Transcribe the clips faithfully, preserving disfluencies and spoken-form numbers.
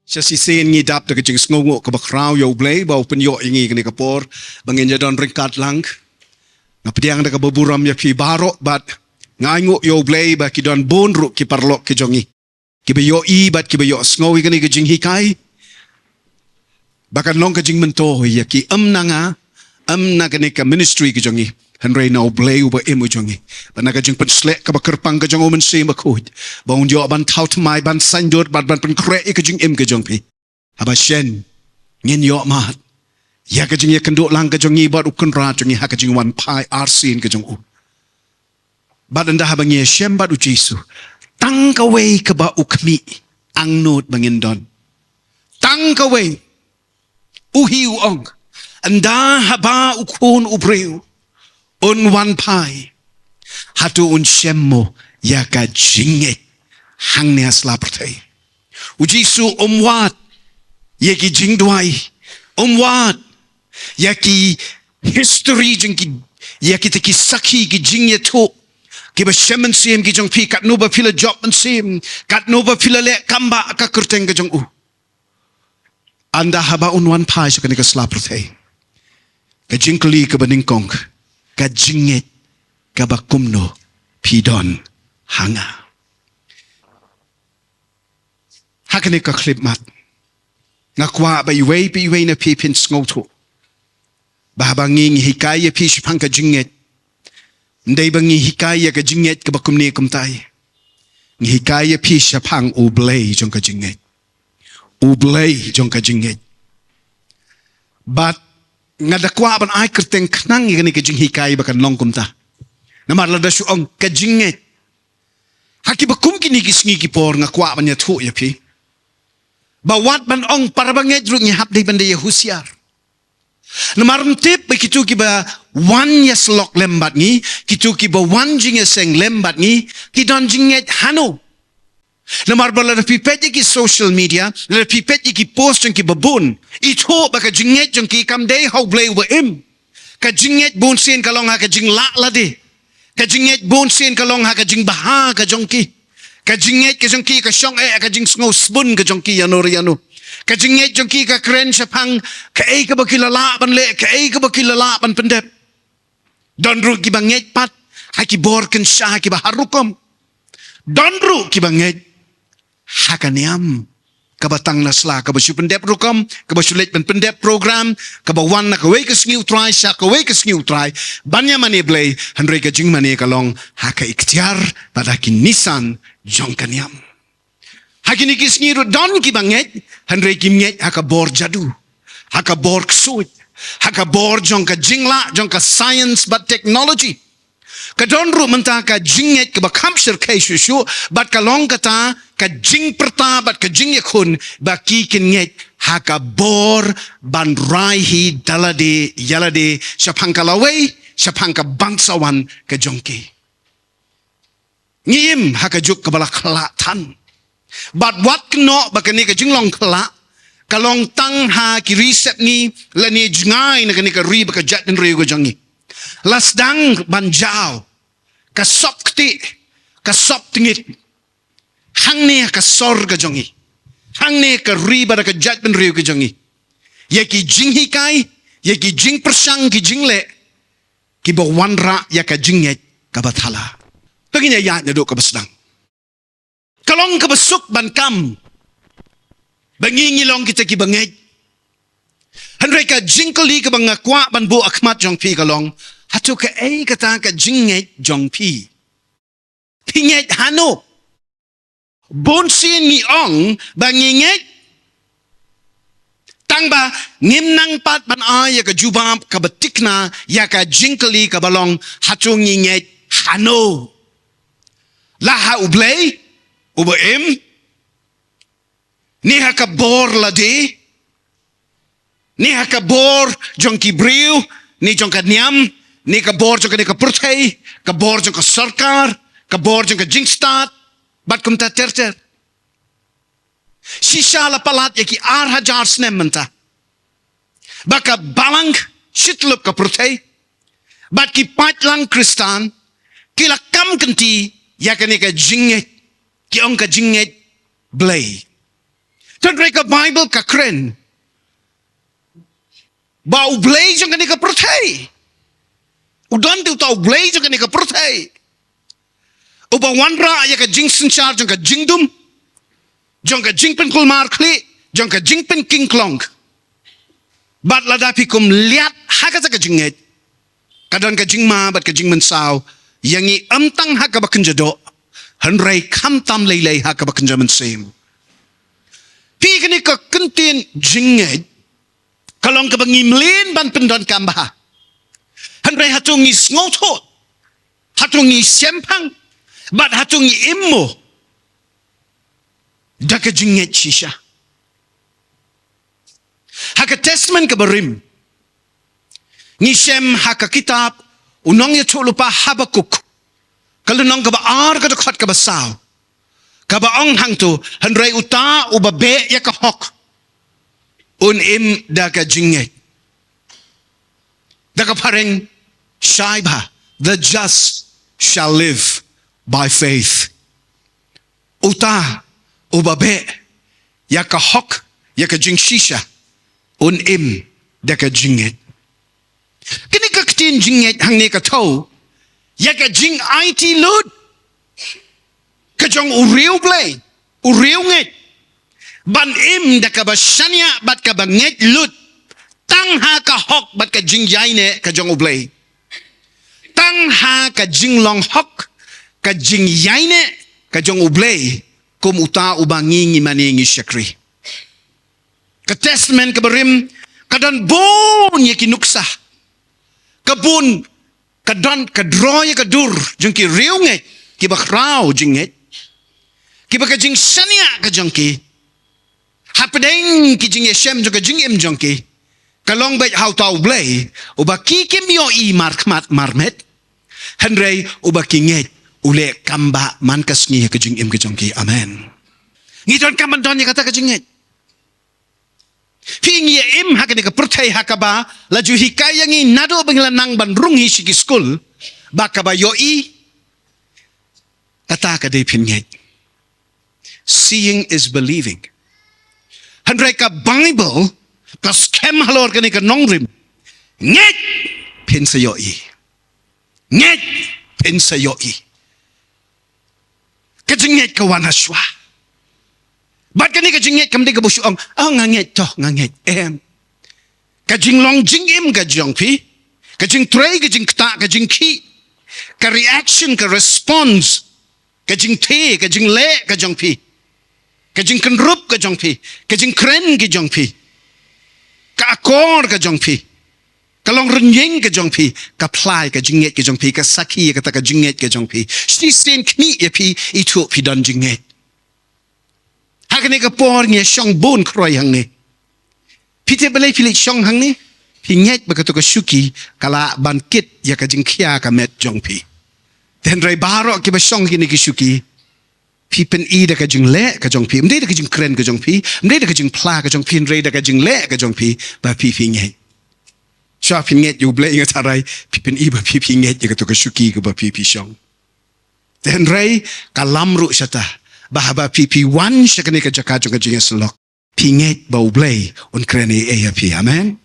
Shisien ngi dap da ka jingsngewnguh kaba khraw ïa U Blei ba u pynïoh ïa ngi kane ka por ba ngin ïa don ryngkat lang. Nga pdiang da kaba burom ïa phi baroh bad nga ainguh ïa U Blei ba ki don bun ruh ki paralok ki jong ngi kiba ïohi bad kiba ïohsngew ïa kane ka jinghikai ba kan long ka jingmyntoi ïa ki, ym na nga, ym na kane ka ministry ka jong ngi, hynrei na U Blei uba im u jong ngi, bad na ka jingpynsleh kaba kyrpang ka jong U Mynsiem Bakhuid ba un ïoh ban thaw thymmai, ban saiñdur bad ban pynkhreh ïa ka jingim ka jong phi. Haba shen ngin ïoh mad ïa ka jingïakynduh lang ka jong ngi bad U Kynrad jong ngi ha ka jingwan phai arsien ka jong u. Bad ynda haba ngi ïashem bad U Jisu, tang kawei kaba u khmih, angnud ba ngin don. Tang kawei, u hi u ong, ynda haba U Khun u briew un wan phai, hato un shem mo ïa ka jingngeit hangne ha sla pyrthei? U Jisu um wad ïa ki jingduwai, um wad ïa ki history jong ki, ïa kita ki sakhi, ki jingïathuh kiba shem mynsiem ki jong phi, katno ba phi la jop mynsiem, katno ba phi la leh kam ba ka kyrteng ka jong u. Ynda haba un wan phai sha kane ka sla pyrthei, ka jingkylli kaba nyngkong, ka jingngeit kaba kumno phi don ha nga? Ha kane ka khyllipmat, nga kwah ba iwei pa iwei na phi phin sngewthuh ba haba ngi, ngi hikai ïa phi shaphang ka jingngeit, ym dei ba ngi hikai ïa ka jingngeit kaba kumne kumtai. Ngi hikai ïa phi shaphang U Blei jong ka jingngeit. U Blei jong ka jingngeit. Bad nga da kwah ban ai kyrteng khnang ïa kane ka jinghikai ba kan long kumta. Namar lada shu ong ka jingngeit ha kiba kum kine ki sngi ki por, nga kwah ban ïathuh ïa phi ba wat ban ong para bangeit ruh ngi hap dei ban da ïa husiar. Namar ym tip ba kito kiba wan ïasyllok lem bad ngi, kito kiba wan jingïaseng lem bad ngi, ki don jingngeit hano. Namar ba lada phi peit ïa ki social media, lada phi peit ïa ki post jong kiba bun, ithuh ba ka jingngeit jong ki kam dei ha U Blei uba im. Ka jingngeit bunsien ka long ha ka jinglah lade. Ka jingngeit bunsien ka long ha ka jingbha ka jong ki. Ka jingngeit ka jong ki ka shong eh ha ka jingsngew sbun ka jong ki ïano re ïano. Ka jingngeit jong ki ka kren shaphang kaei kaba ki la lah ban leh, kaei kaba ki la lah ban pyndep. Don ruh kiba ngeit pat ha ki bor kynsha kiba har rukom. Don ruh kiba ngeit ha ka niam kaba tang na sla, kaba shu pyndep rukom, kaba shu leit ban pyndep program, kaba wan na kawei ka sngi U Trai sha kawei ka sngi U Trai, ban ïa mane Blei, hynrei ka jingmane ka long ha ka iktiar bad ha ki nisan jong ka niam. Ha kine ki sngi ruh don kiba ngeit, hynrei kim ngeit ha ka bor jadu, ha ka bor ksuid, ha ka bor jong ka jinglah jong ka science bad technology. Ka don ruh mynta ka jingngeit kaba kham shyrkhei shuh shuh, bad ka long kata ka jingpyrta bad ka jingïakhun ba ki kin ngeit ha ka bor ban rai hi da lade ïa lade shaphang ka lawei, shaphang ka bangsawan ka jong ki. Ngi im ha ka juk kaba la khyllah than. Bad wat kynnoh ba kane ka jinglong khyllah ka long tang ha ki ri sepngi lane jngai na kane ka ri bad ka jaitbynriew ka jong ngi. La sdang ban jaw ka sop ktieh, ka sop tngit hangne ha ka sor ka jong ngi, hangne ka ri bad ka jaitbynriew ka jong ngi, ïa ki jinghikai, ïa ki jingpyrshang, ki jingleh kiba wanrah ïa ka jingngeit kaba thala. To ngin ïa ïaid naduh kaba sdang. Ka long kaba suk ban kam ba ngi, ngi long kita kiba ngeit. Hynrei ka jingkylli kaba nga kwah ban buh ha khmat jong phi ka long, hato kaei kata ka jingngeit jong phi? Phi ngeit hano? Bunsien ngi ong ba ngi ngeit, tang ba ngim nang pat ban ai ïa ka jubab kaba tikna ïa ka jingkylli kaba long, hato ngi ngeit hano? La ha U Blei uba im, ne ha ka bor lade, ne ha ka bor jong ki briew, ne jong ka niam, ne ka bor jong kane ka pyrthei, ka bor jong ka sorkar, ka bor jong ka jingstad, bad kumta ter ter. Shisha la palat ïa ki ar hajar snem mynta ba ka balang shitluk ka pyrthei bad ki paidlang Khristan ki la kam kynti ïa kane ka jingngeit, ki ong ka jingngeit Blei. Tang re ka Bible ka kren ba U Blei jong kane ka pyrthei, u don te uta U Blei jong kane ka pyrthei, uba wanrah ïa ka jingsynshar jong ka jingdum, jong ka jingpynkulmar khlieh, jong ka jingpynkyngklong. Bad lada phi kum liat ha kata ka jingngeit, ka don ka jingma bad ka jingmynsaw ïa ngi, ym tang ha kaba kynja doh, hynrei khamtam lei lei ha kaba kynja mynsiem. Phi, kane ka kyntien jingngeit ka long kaba ngi mlien ban pyndonkam bha. Hynrei hato ngi sngewthuh, hato ngi shemphang, bad hato ngi im mo da ka jingngeit shisha? Ha ka Testament kaba rim, ngi shem ha ka kitab u nongïathuhlypa Habakuk, ka lynnong kaba ar, ka dkhot kaba saw, kaba ong hangto: Hynrei uta uba beh ïa ka hok un im da ka jingngeit. Da ka phareng shai bha, the just shall live by faith. Uta uba beh ïa ka hok, ïa ka jingshisha, un im da ka jingngeit. Kane ka ktien jingngeit hangne ka thew ïa ka jingaiti lut ka jong u riewblei, u riewngeit, ban im da kaba shaniah bad kaba ngeit lut tang ha ka hok bad ka jingïaineh ka jong U Blei. Tang ha ka jinglong hok, ka jingïaineh ka jong U Blei, kum uta uba ngi, ngi mane ngi shakri. Ka Testament kaba rim ka don bun ïa ki nuksa, ka bun, ka don, ka draw ïa ka dur jong ki riewngeit kiba khraw jingngeit, kiba ka jingshaniah ka jong ki hapdeng ki jingïashem jong ka jingim jong ki ka long beit ha uta U Blei uba ki kim ïohi markhmat marmet, hynrei uba ki ngeit u leh kam bah man ka sngi ha ka jingim ka jong ki. Amen. Ngi donkam ban don ïa kata ka jingngeit. Phi, ngi ïa im ha kane ka pyrthei ha kaba la ju hikai ïa ngi naduh ba ngi la nang ban rung hi sha ki skul ba kaba ïohi, kata ka dei phin ngeit. Seeing is believing. Hynrei ka Bible ka skhem halor kane ka nongrim: ngeit, phin sa ïohi. Ngeit, phin sa ïohi. Ka jingngeit ka wan ha shuwa. Bad kane ka jingngeit kam dei kaba shu ong, "Oh, nga ngeit, to nga ngeit." Em. Ka jinglong jingim ka jong phi, ka jingtrei, ka jingktah, ka jingkhih, ka reaction, ka response, ka jingthe, ka jingleh ka jong phi, ka jingkynrup ka jong phi, ka jingkren ka jong phi, ka akor ka jong phi, ka long rynïeng ka jong phi, ka phla ïa ka jingngeit ka jong phi, ka sakhi ïa kata ka jingngeit ka jong phi. Shisien khmih ïa phi, ithuh phi don jingngeit. Ha kane ka por ngi ïa shong bun khroi hangne. Phi tip balei phi leit shong hangne? Phi ngeit ba kato ka shuki ka lah ban kit ïa ka jingkhia ka met jong phi. Te hynrei baroh kiba shong ha kine ki shuki, phi pyni da ka jingleh ka jong phi, ym dei da ka jingkren ka jong phi, ym dei da ka jingphla ka jong phi, hynrei da ka jingleh ka jong phi, ba phi phi ngeit. Shuwa phin ngeit ïa U Blei, nga tharai phi pyni ba phi phi ngeit ïa kato ka shuki kaba phi phi shong. Te hynrei ka lam ruh shata ba haba phi phi wan sha kane ka jaka jong ka jingïasyllok, phi ngeit ba U Blei un kren ei ei ïa phi. Amen.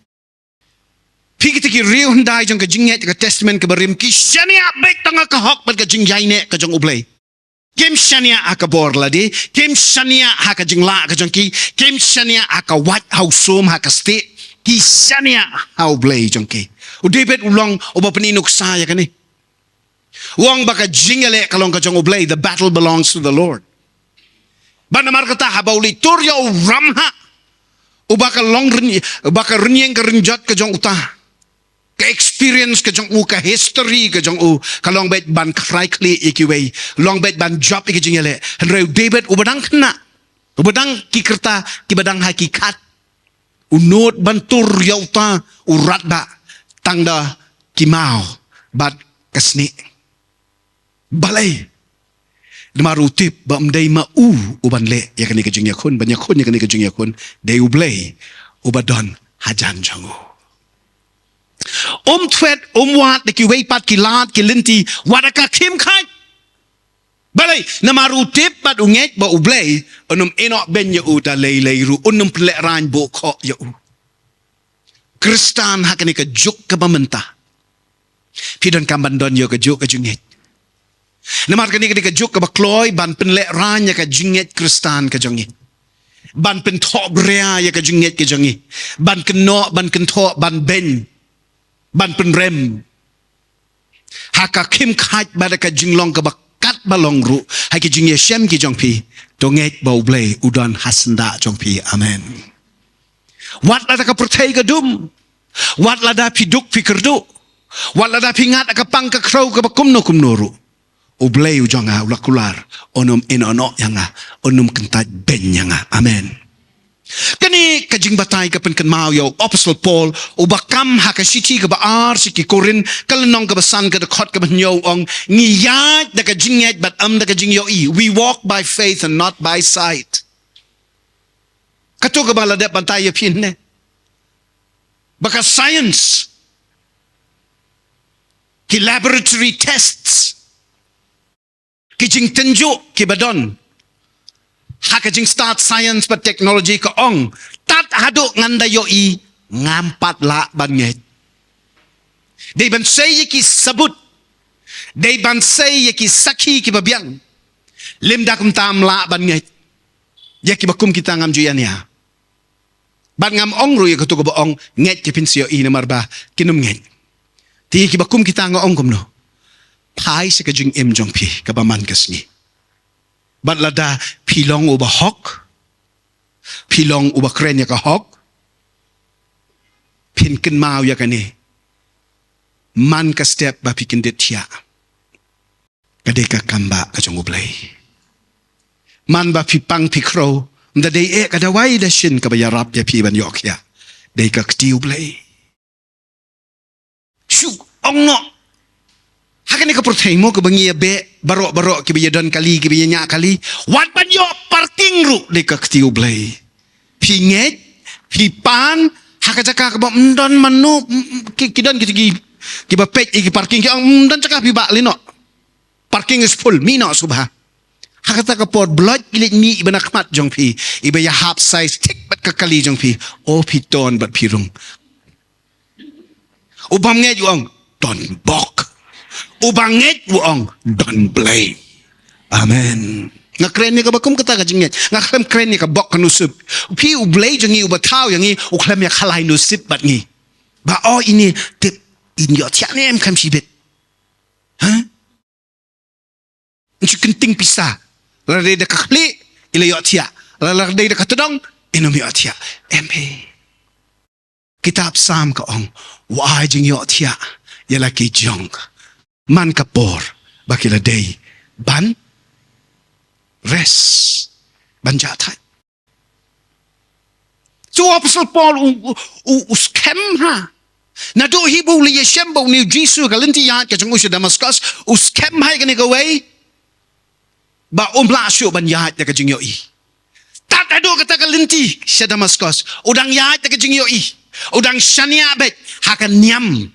Phi, kita ki riew hyndai jong ka jingngeit ka Testament kaba rim ki shaniah beit tang ha ka hok bad ka jingïaineh ka jong U Blei. Kim shaniah ha ka bor lade, kim shaniah ha ka jinglah ka jong ki, kim shaniah ha ka wait ha u sum ha ka stieh, ki shaniah ha U Blei jong ki. U David u long uba pyni nuksa ïa kane. U ong ba ka jingïaleh ka long ka jong U Blei, the battle belongs to the Lord. Bad namar kata haba u leit tur ïa u ramhah uba ka long ryn-, uba ka rynïeng ka rynjot ka jong uta, ka experience ka jong u, ka history ka jong u, ka long beit ban khrai khlieh ïa kiwei, long beit ban jop ïa ka jingïaleh. Hynrei u David uba dang khynnah, uba dang ki kyrta kiba dang ha ki khat, u nud ban tur ïa uta u radbah tang da ki maw bad ka snieh. Balei? Namar u tip ba ym dei ma u uban leh ïa kane ka jingïakhun, ban ïakhun ïa kane ka jingïakhun, dei U Blei uba don hajan jong u. Um thwet, um wad da kiwei pat ki lad ki lynti, wat da ka khim khait. Balei, namar u tip bad u ngeit ba U Blei un ym ïehnoh beiñ ïa u, da lei lei ruh un ym pynlehraiñ buh khoh ïa u. Khristan ha kane ka juk kaba mynta, phi donkam ban don ïa ka juk ka jingngeit. Namar kane ka dei ka juk kaba kloi ban pynlehraiñ ïa ka jingngeit Khristan ka jong ngi, ban pynthohbria ïa ka jingngeit ka jong ngi, ban kynnoh, ban kynthoh, ban beiñ, ban pynrem ha ka khim khait bad ka jinglong kaba katba long ruh ha ki jingïashem ki jong phi. To ngeit ba U Blei u don ha syndah jong phi. Amen. Wat lada ka pyrthei ka dum, wat lada phi duk phi kyrduh, wat lada phi ngat ha ka pang ka khrew kaba kumno kumno ruh, U Blei u jong nga u la kular, un ym ïehnoh ïa nga, un ym kyntait beiñ ïa nga. Amen. Kane ka jingbatai ka pynkynmaw ïa u Apostol Paul, uba kam ha ka shithi kaba ar sha ki Korinth, ka lynnong kaba san, ka dkhot kaba hynñiew, u ong, ngi ïaid da ka jingngeit bad ym da ka jingïohi. We walk by faith and not by sight. Kato kaba la dep ban batai ïa phi ne, ba ka science, ki laboratory tests, ki jingtynjuh kiba don ha ka jingstad science bad technology ka ong, tad haduh ngan da ïohi, ngam pat lah ban ngeit. Dei ban sei ïa ki sabut, dei ban sei ïa ki sakhi kiba biang, lymda kumta ym lah ban ngeit. Ïa kiba kum kita ngam ju ïania. Bad ngam ong ruh ïa kato kaba ong, ngeit ki pynshai ïa i, namar ba kin ym ngeit. Te ïa kiba kum kita nga ong kumno? Phai sha ka jingim jong phi kaba man ka sngi. Bad lada phi long uba hok, phi long uba kren ïa ka hok, phin kynmaw ïa kane. Man ka step ba phi kyndit thiah, ka dei ka kambah ka jong U Blei. Man ba phi pang phi khrew, ym da dei eh ka dawai dashin kaba ïarap ïa phi ban ïoh khiah. Dei ka kti U Blei. Shu ong noh. Ha kane ka pyrthei mo kaba ngi ïa beh baroh baroh, kiba ïa don kali, kiba ïa ñiah kali, wat ban ïoh parking ruh, dei ka kti U Blei. Phi ngeit, phi pan ha ka jaka kaba ym don mano, m-, m-, ki, ki don ki, ki, kiba peit ïa ki parking, ki ong, ym don jaka, phi bah lei noh. Parking is full, mih noh shuwa. Ha kata ka por, blood i leit mih iba na khmat jong phi, iba ïahap size thik bad ka kali jong phi. O phi ton bad phi rung. U bym ngeit u ong, don bok. U ba ngeit u ong, don Blei. Amen. Nga kren ïa kaba kum kata ka jingngeit. Nga khlem kren ïa ka bok ka nusip. Phi, U Blei jong ngi uba thaw ïa ngi, u khlem ïa khalai nusip bad ngi. Ba o ine tip, in ïoh thiah ne em, khlem shibit. Ha? Ngi shu kynting pisa. Lada dei da ka khlieh, i la ïoh thiah. Lada dei da ka tdong, i nym ïoh thiah. Em phi. Kitab Salm ka ong, u ai jingïohthiah ïa la ki jong, man ka por ba ki la dei ban rest, ban jah thait. So u Apostol Paul u, u, u, u skhem ha. Naduh hi ba u la ïashem bad une u Jisu ha ka lynti ïaid ka jong u sha Damaskos, u skhem ha ïa kane kawei, ba um lah shuh ban ïaid da ka jingïohi. Tad haduh kata ka lynti sha Damaskos, u dang ïaid da ka jingïohi. U dang shaniah beit ha ka niam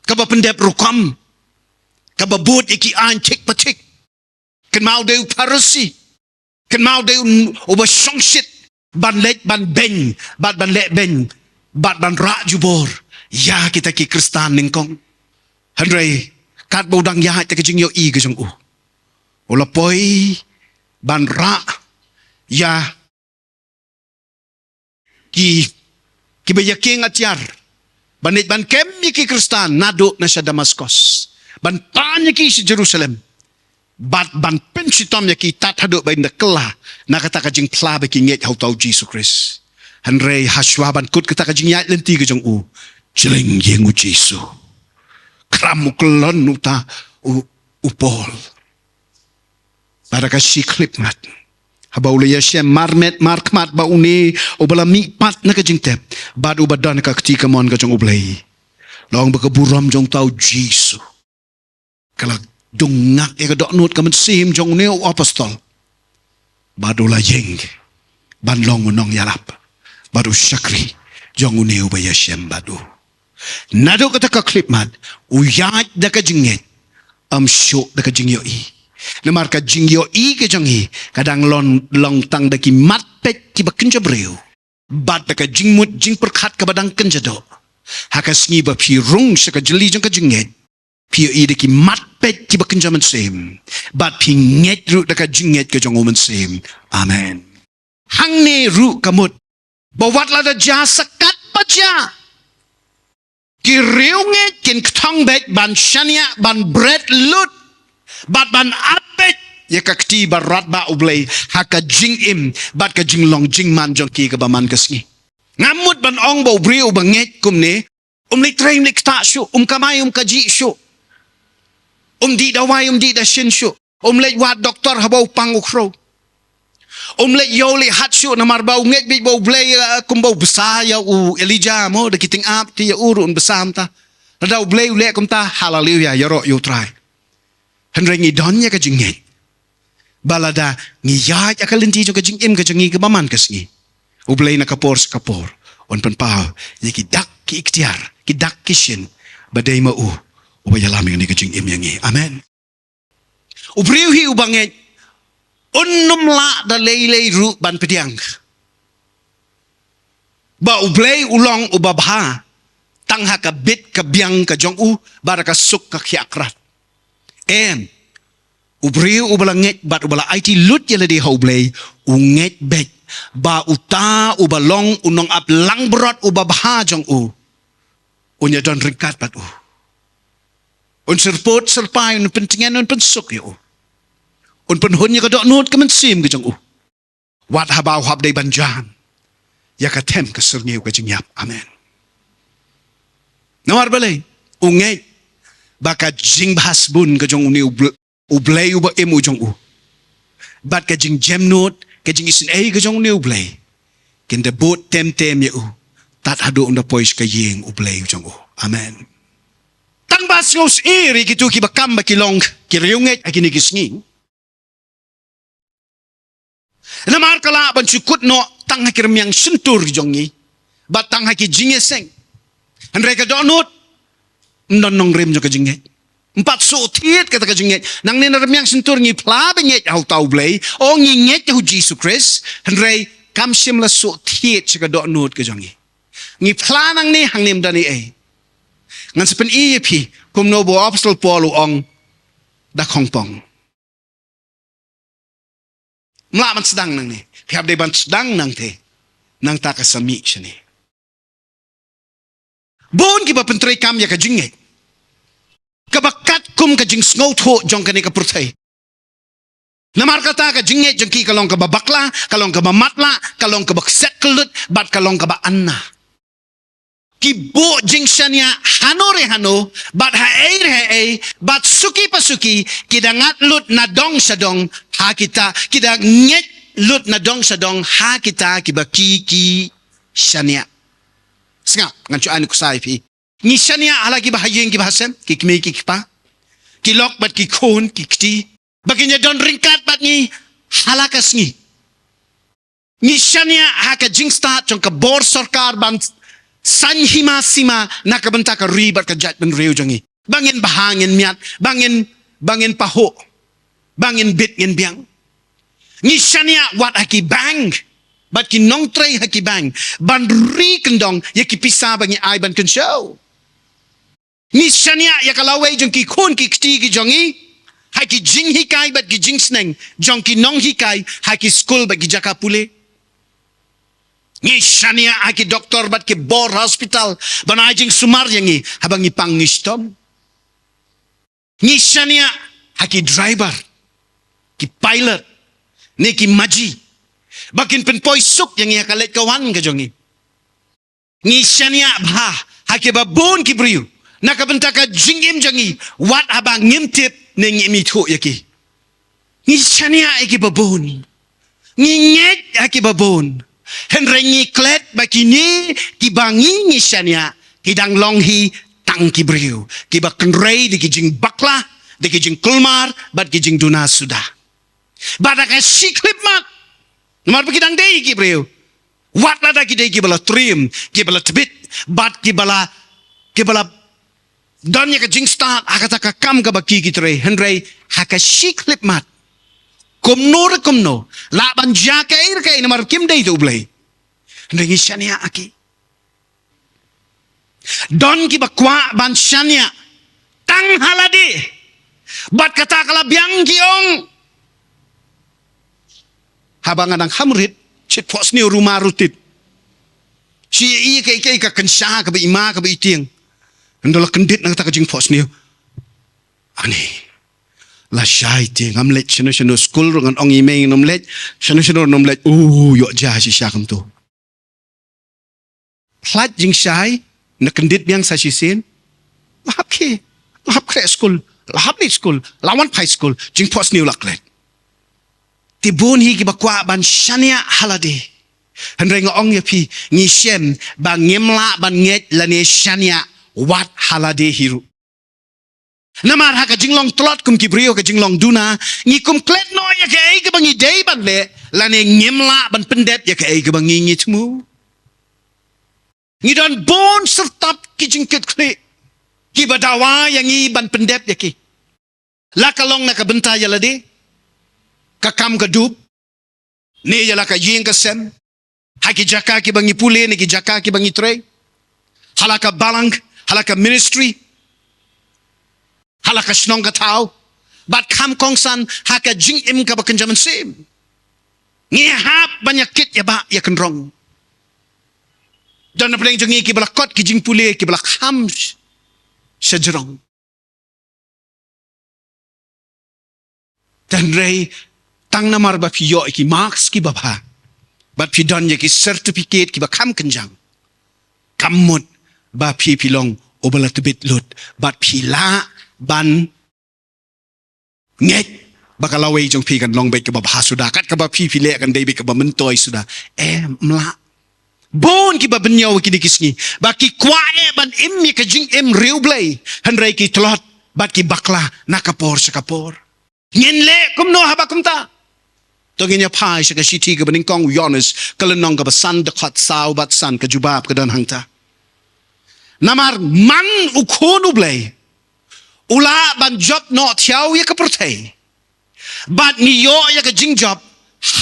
kaba pyndep rukom, kaba bud ïa ki aiñ thik pa thik. Kynmaw dei u Pharisi. Kynmaw dei u, uba shongshit ban leit ban beiñ, bad ban leh beiñ, bad ban rah jubor ïa kita ki Khristan nyngkong. Hynrei katba u dang ïaid da ka jingïohi ka jong u, u la poi ban rah ïa ki, kiba ïa kieng atiar, ban leit ban kem ïa ki Khristan naduh na sha Damaskos, ban pan ïa ki sha Jerusalem, bad ban pynshitom ïa ki tad haduh ba kin da kylla na kata ka jingphla ba ki ngeit ha uta u Jisu Khrist. Hynrei hashwa ban kut kata ka jingïaid lynti ka jong u, jylliew ïing u Jisu. Khram u kyllon uta u, u Paul. Bad ha ka shi khyllipmat, haba u la ïashem marmet markhmat bad une uba la mihpat na ka jingtep, bad uba don ha ka kti kamon ka jong U Blei, long ba ka burom jong uta u Jisu ka la dung ngak ïa ka dohnud ka mynsiem jong une u apostol. Bad u la ïeng ban long u nongïalap bad u shakri jong une uba ïashem bad u. Naduh kata ka khyllipmat, u ïaid da ka jingngeit, ym shuh da ka jingïohi. Namar ka jingïohi ka jong ngi ka dang long, long tang da ki mat peit kiba kynja briew, bad da ka jingmut jingpyrkhat kaba dang kynja doh. Ha ka sngi ba phi rung sha ka jylli jong ka jingngeit, phi ïohi da ki mat peit kiba kynja mynsiem, bad phi ngeit ruh da ka jingngeit ka jong U Mynsiem. Amen. Hangne ruh ka mut ba wat lada jia sa katba jia, ki riewngeit kin kthong beit ban shaniah, ban bret lut, bad ban ap beit ïa ka kti baroh ba U Blei ha ka jingim bad ka jinglong jingman jong ki kaba man ka sngi. Ngam mut ban ong ba u briew uba ngeit kumne um leit trei, um leit ktah shuh, um kamai, um kajih shuh, um dih dawai, um dih dashin shuh, um leit wad doktor haba u pang u khrew, um leit ïoh leit hat shuh, namar ba u ngeit beit ba U Blei, eh, kumba u bsa ïa u Elijah mo, da ki tyngab te ïa u ruh un bsa mynta. Lada U Blei u leh kumta, haleluya, ïaroh ïa U Trai. Hynrei ngi don ïa ka jingngeit ba lada ngi ïaid ha ka lynti jong ka jingim ka jong ngi kaba man ka sngi, U Blei na ka por sha ka por un pynpaw ïa ki dak ki iktiar, ki dak ki shin, ba dei ma u uba ïalam ïa kane ka jingim ïa ngi. Amen. U briew hi uba ngeit un ym lah da lei lei ruh ban pdiang ba U Blei u long uba bha tang ha ka bit ka biang ka jong u, bad ha ka suk ka khiah krat. Em, u briew uba la ngeit bad uba la aiti lut ïa lade ha U Blei, u ngeit beit ba uta uba long u nongap langbrot uba bha jong u un ïadon ryngkat bad u, un syrpod syrpai, un pyntngen, un pynsuk ïa u, un pynhun ïa ka dohnud ka mynsiem ka jong u, wat haba u hap dei ban jan ïa ka them ka syrngiew ka jingïap. Amen. Namar balei? U ngeit ba ka jingbha sbun ka jong une U Bl-, U Blei uba im u jong u, bad ka jingjemnud, ka jingisynei ka jong une U Blei, kin da bud tem tem ïa u tad haduh un da poi sha ka ïing U Blei u jong u. Amen. Tang ba sngewsih ïa kito kiba kam ba ki long ki riewngeit ha kine ki sngi. Namar ka lah ban shu kut noh tang ha ki rmiang shyntur jong ngi, bad tang ha ki jingïaseng. Hynrei ka dohnud, ym don nongrim jong ka jingngeit. Ym pat suk thied kata ka jingngeit. Nangne na rmiang shyntur ngi phla ba ngeit ha uta U Blei, o ngi ngeit ha U Jisu Khrist, hynrei kam shym la suk thied sha ka dohnud ka jong ngi. Ngi phla nangne, hangne ym don ei ei. Ngan sa pyni ïa phi kumno ba u Apostol Paul u ong da khongpong. Ym lah ban sdang nangne. Phi hap dei ban sdang nangtei. Nangta ka sa mih shane. Bun kiba pyntreikam ïa ka jingngeit kaba katkum ka jingsngewthuh jong kane ka pyrthei. Namar kata ka jingngeit jong ki ka long kaba bakla, ka long kaba matlah, ka long kaba kset kyllut, bad ka long kaba anna. Ki buh jingshaniah hano re hano, bad haei re haei, bad suki pa suki, ki da ngat lut na dong sha dong ha kita, ki da ngeit lut na dong sha dong ha kita kiba ki, ki shaniah. Sngap, ngan shu ai nuksa ïa phi. Ngi shaniah ha la kiba ha ïing kiba ha sem, ki kmie ki kpa, ki lok bad ki khun ki kti, ba kin ïadon ryngkat bad ngi ha la ka sngi. Ngi shaniah ha ka jingstad jong ka bor sorkar ban saiñ hima sima na ka bynta ka ri bad ka jaitbynriew jong ngi, ba ngin bha ngin miat, ba ngin, ba ngin pahuh, ba ngin bit ngin biang. Ngi shaniah wat ha ki bank bad ki nongtrei ha ki bank ban ri kyndong ïa ki pisa ba ngi ai ban kynshew. Ngi shaniah ïa ka lawei jong ki khun ki kti ki jong ngi ha ki jinghikai bad ki jingsneng jong ki nonghikai ha ki skul bad ki jaka pule. Ngi shaniah ha ki doktor bad ki bor hospital ban ai jingsumar ïa ngi haba ngi pang ngi shitom. Ngi shaniah ha ki driver, ki pilot, ne ki maji, ba kin pynpoi suk ïa ngi ha ka leit ka wan ka jong ngi. Ngi shaniah bha ha kiba bun ki briew na ka bynta ka jingim jong ngi, wat haba ngim tip ne ngim ithuh ïa ki. Ngi shaniah ïa kiba bun. Ngi ngeit ïa kiba bun. Hynrei ngi klet ba kine kiba ngi, ngi shaniah, ki dang long hi tang ki briew kiba kynrei da ki jingbakla, da ki jingkulmar bad ki jingduna suda. Bad da ka shi khyllipmat, namar ba ki dang dei ki briew, wat lada ki dei kiba la triem, kiba la tbit, bad kiba la, kiba la don ïa ka jingstad ha kata ka kam kaba ki, ki trei, hynrei Ha ka shi khyllipmat. Kumno re kumno. Lah ban jia kaei re kaei namar kim dei tang U Blei. Hynrei ngi shaniah ha ki. Don kiba kwah ban shaniah. Tang ha lade. Bad kata ka la biang ki ong. Haba nga dang kham rit. Shitphohsniew ruh ma ruh tit. Shi i ka i ka i ka kynsha kaba i ma kaba i tieng. Hynda la kyndit na kata ka jingphohsniew. Ani. La shai te ngam leit shano shano skul ruh ngan ong i mei ngam leit. Shano shano ngam leit. Uh, ïoh jia shisha kumto. Phlait jingshai, na kyndit biang sa shisien. La hap khe, la hap khreh skul, la hap leit skul, la wan phai skul, jingphohsniew la klet. Te bun hi kiba kwah ban shaniah ha lade. Hynrei nga ong ïa phi, ngi shem, ba ngim lah ban ngeit lane shaniah, wat ha lade hi ruh. Namar ha ka jinglong tlot kum ki briew ha ka jinglong duna, ngi kum klet noh ïa kaei kaba ngi dei ban leh, lane ngim lah ban pyndep ïa kaei kaba ngi ngi thmu. Ngi don bun syrtap ki jingkit khlieh, kiba dawa ïa ngi ban pyndep ïa ki. La ka long na ka bynta ïa lade, ka kam ka dup, ne ïa la ka ïing ka sem. Ha ki jaka kiba ngi pule ne ki jaka kiba ngi trei. Ha la ka balang, ha la ka ministry. Ha la ka shnong ka thaw. Bad kham kongsan ha ka jingim kaba kynja mynsiem. Ngi hap ban ïa kit ïa ba ïa kynrong. Don na pdeng jong ngi kiba la kot ki jingpule kiba la kham sh-, sha jrong. Hynrei tang namar ba phi ïoh ïa ki marks kiba bha. Bad phi don ïa ki certificate kiba kham kynjang. Kam mut ba phi phi long uba la tbit lut. Bad phi lah ban ngeit ba ka lawei jong phi kan long beit kaba bha suda. Kat kaba phi phi leh kan dei beit kaba myntoi suda. Em lah. Bun kiba bynñiaw kine ki sngi. Ba ki kwah eh ban im ïa ka jingim riewblei. Hynrei ki tlot. Bad ki bakla na ka por sha ka por. Ngin leh kumno haba kumta. To ngin ïa phai sha ka shithi kaba nyngkong u Ïoannis ka lynnong kaba san dkhot saw bad san ka jubab ka don hangta. Namar man u khun u Blei. U lah ban jop noh thiaw ïa ka pyrthei. Bad ngi ïoh ïa ka jingjop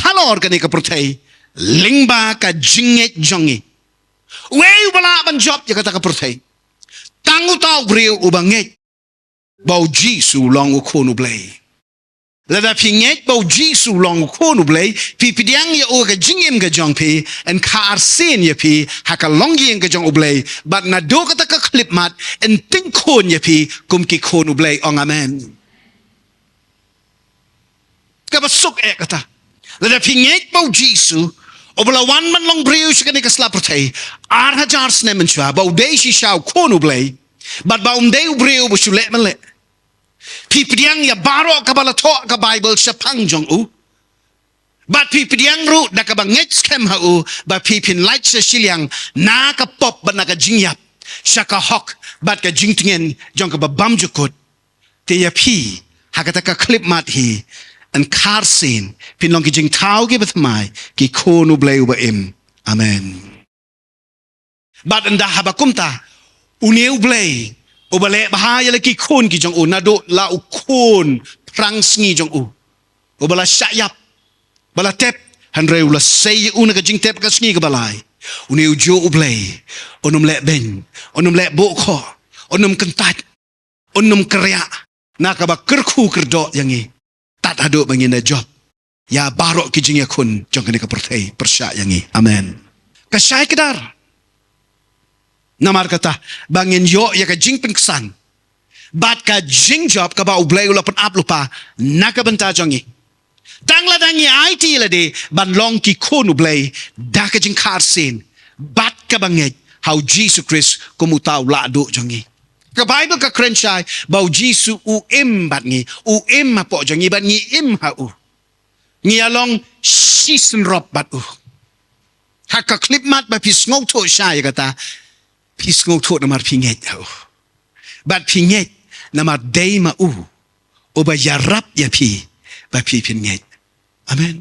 halor kane ka pyrthei. Lyngba ka jingngeit jong ngi. Uei uba lah ban jop ïa kata ka pyrthei. Tang uta u briew uba ngeit. Ba u Jisu u long u khun u Blei. Lada phi ngeit ba u Jisu u long u khun u Blei, phi pdiang ïa u ha ka jingim ka jong phi, yn kha arsien ïa phi, ha ka longïing ka jong u Blei, bad naduh kata ka khyllipmat, yn tyngkhun ïa phi, kum ki khun u Blei, ong amen. Kaba suk eh kata. Lada phi ngeit ba u Jisu, uba la wan ban long briew sha kane ka sla pyrthei, ar hajar snem mynshuwa, ba u dei shisha u khun u Blei, bad ba um dei u briew ba shu leh ban leh. Phi pdiang ïa baroh kaba la thoh ka Baibl shaphang jong u. Bad phi pdiang ruh da kaba ngeit skhem ha u, ba phi phin lait sha shiliang, na ka pop bad na ka jingïap, sha ka hok, bad ka jingtngen, jong kaba bymjukut. Te ïa phi, ha kata ka khyllipmat hi, yn kha arsien, phin long ki jingthaw kiba thymmai, ki khun u Blei uba im. Amen. Bad ynda haba kumta, une u Blei, uba leh bha ïa la ki khun ki jong u, naduh la u khun, phrang sngi jong u. Uba la shah ïap, ba la tep, hynrei u la sei ïa u na ka jingtep ka sngi kaba lai. Une u juh u Blei, un ym leh beiñ, un ym leh buh khoh, un ym kyntait. Un ym kyrïah, na kaba kyrkhu kyrdoh ïa ngi. Tad haduh ba ngin da jop. Ïa baroh ki jingïakhun, jong kane ka pyrthei, pyrshah ïa ngi. Amen. Ka shai kdar. Namar kata, ba ngin ïoh ïa ka jingpynksan. Bad ka jingjop kaba u Blei u la pynap lypa, na ka bynta jong ngi. Tang lada ngi aiti lade ban long ki khun u Blei da ka jingkha arsien bad kaba ngeit ha u Jisu Khrist kum uta u Lahduh jong ngi. Ka Baibl ka kren shai ba u Jisu u im bad ngi, u im hapoh jong ngi bad ngi im ha u. Ngi ïa long shisynrop bad u. Ha ka khyllipmat ba phi sngewthuh shai ïa kata, phi sngewthuh namar phi ngeit ha u. Bad phi ngeit namar dei ma u uba ïarap ïa phi ba phi phin ngeit. Amen.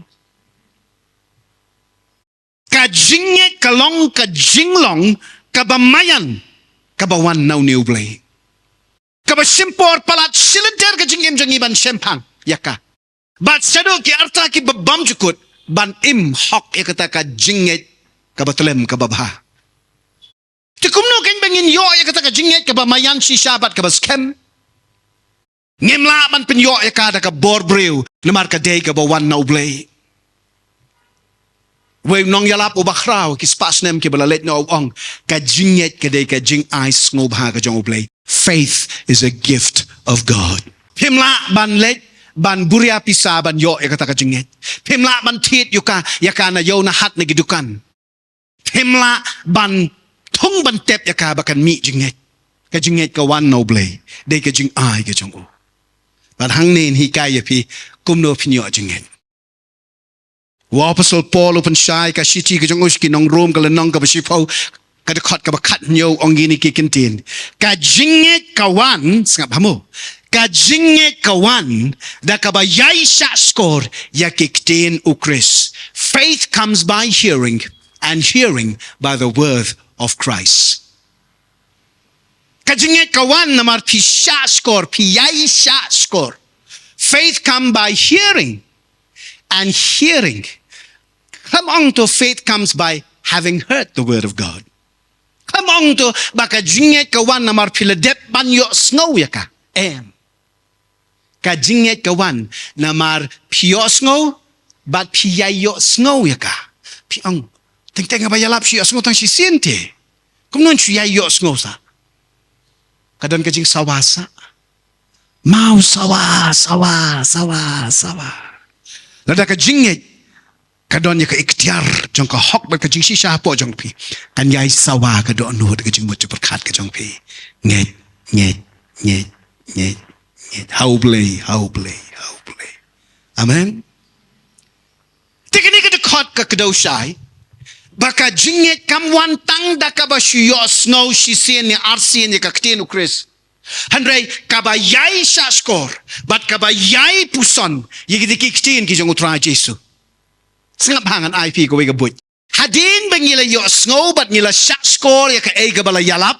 Ka jingngeit ka long ka jinglong kaba maïan kaba wan na une u Blei. kaba shim por palat shilynter ka jingim jong ngi ban shemphang ïa ka. Bad shaduh ki arta kiba bymjukut ban im hok ïa kata ka jingngeit kaba tlem kaba bha. Te kumno kein ba ngin ïoh ïa kata ka jingngeit kaba maïan shisha bad kaba skhem? Ngim lah ban pynïoh ïa ka da ka bor briew, namar ka dei kaba wan na U Blei. Wei u nongïalap uba khraw ki spah snem kiba la leit noh u ong, ka jingngeit ka dei ka jingai sngewbha ka jong U Blei. Faith is a gift of God. Phim lah ban leit ban buria pisa ban ïoh ïa kata ka jingngeit. Phim lah ban thied ïa ka, ïa ka na ïew na hat na ki dukan. Phim lah ban thung ban tep ïa ka ba kan mih jingngeit. Ka jingngeit ka wan na U Blei. Dei ka jingai ka jong u. Bad hangne ngi hikai ïa phi kumno phin ïoh jingngeit. U Apostol Paul u pynshai ka shithi ka jong u sha ki nong Rom ka lynnong kaba shiphew, ka dkhot kaba khathynñiew, ong kine ki kyntien. Ka jingngeit ka wan, sngap ha mo. Ka jingngeit ka wan da kaba ïai shah shkor ïa ki ktien U Khrist. Faith comes by hearing, and hearing by the word of Christ. Ka jingngeit ka wan namar phi shah shkor, phi ïai shah shkor. Faith come by hearing, and hearing. Khlem ong to faith comes by having heard the word of God. Khlem ong to ba ka jingngeit ka wan namar phi la dep ban ïohsngew ïa ka. Em. Ka jingngeit ka wan namar phi ïohsngew bad phi ïai ïohsngew ïa ka. Phi ong, teng teng haba ïalap shu ïohsngew tang shisien te. Kumno shu ïai ïohsngew sah? Ka don ka jingsawa sah. Maw sawa, sawa, sawa, sawa. Lada ka jingngeit ka don ïa ka iktiar jong ka hok bad ka jingshisha hapoh jong phi, kan ïai sawa ka dohnud ka jingmut jingpyrkhat ka jong phi. Ngeit, ngeit, ngeit, ngeit, ngeit. Ha U Blei, ha U Blei, ha U Blei. Amen. Te kane ka dkhot ka kdew shai ba ka jingngeit kam wan tang da kaba shu ïohsngew shisien ne arsien ïa ka ktien U Khrist. Hynrei kaba ïai shah shkor bad kaba ïai puson ïa kita ki ktien ki jong U Trai Jisu. Sngap ha ngan ai phi kawei ka buit. Hadien ba ngi la ïohsngew bad ngi la shah shkor ïa kaei kaba la ïalap,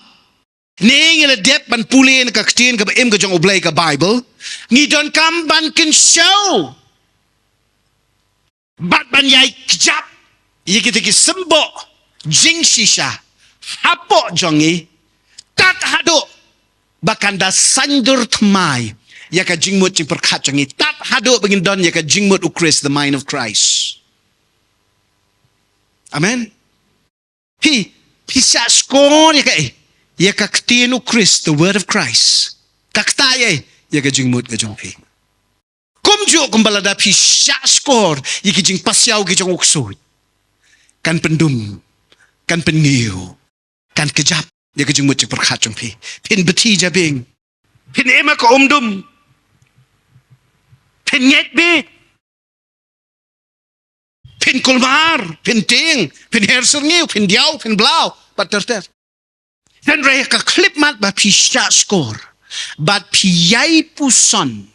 ne ngi la dep ban pule na ka ktien kaba im ka jong U Blei ka Baibl, ngi donkam ban kynshew bad ban ïai kjap ïa kita ki symboh jingshisha hapoh jong ngi, tad haduh ba kan da saiñdur thymmai ïa ka jingmut jingpyrkhat jong ngi, tad haduh ba ngin don ïa ka jingmut U Khrist, the mind of Christ. Amen. Phi, phi shah shkor ïa kaei? Ïa ka ktien U Khrist, the word of Christ. Ka ktah ïa, ïa ka jingmut ka jong phi. Kumjuh kumba lada phi shah shkor ïa ki jingpasiaw ki jong u ksuid, kan pyndum, kan pynngiu, kan kjap ïa ka jingmut jingpyrkhat jong phi. Phin bti jabieng. Phin im ha ka umdum. Phin ngeit bit. Phin kulmar, phin tieng, phin her syrngiew, phin diaw, phin blaw, bad ter ter. Hynrei ka khyllipmat ba phi shah shkor bad phi ïai puson.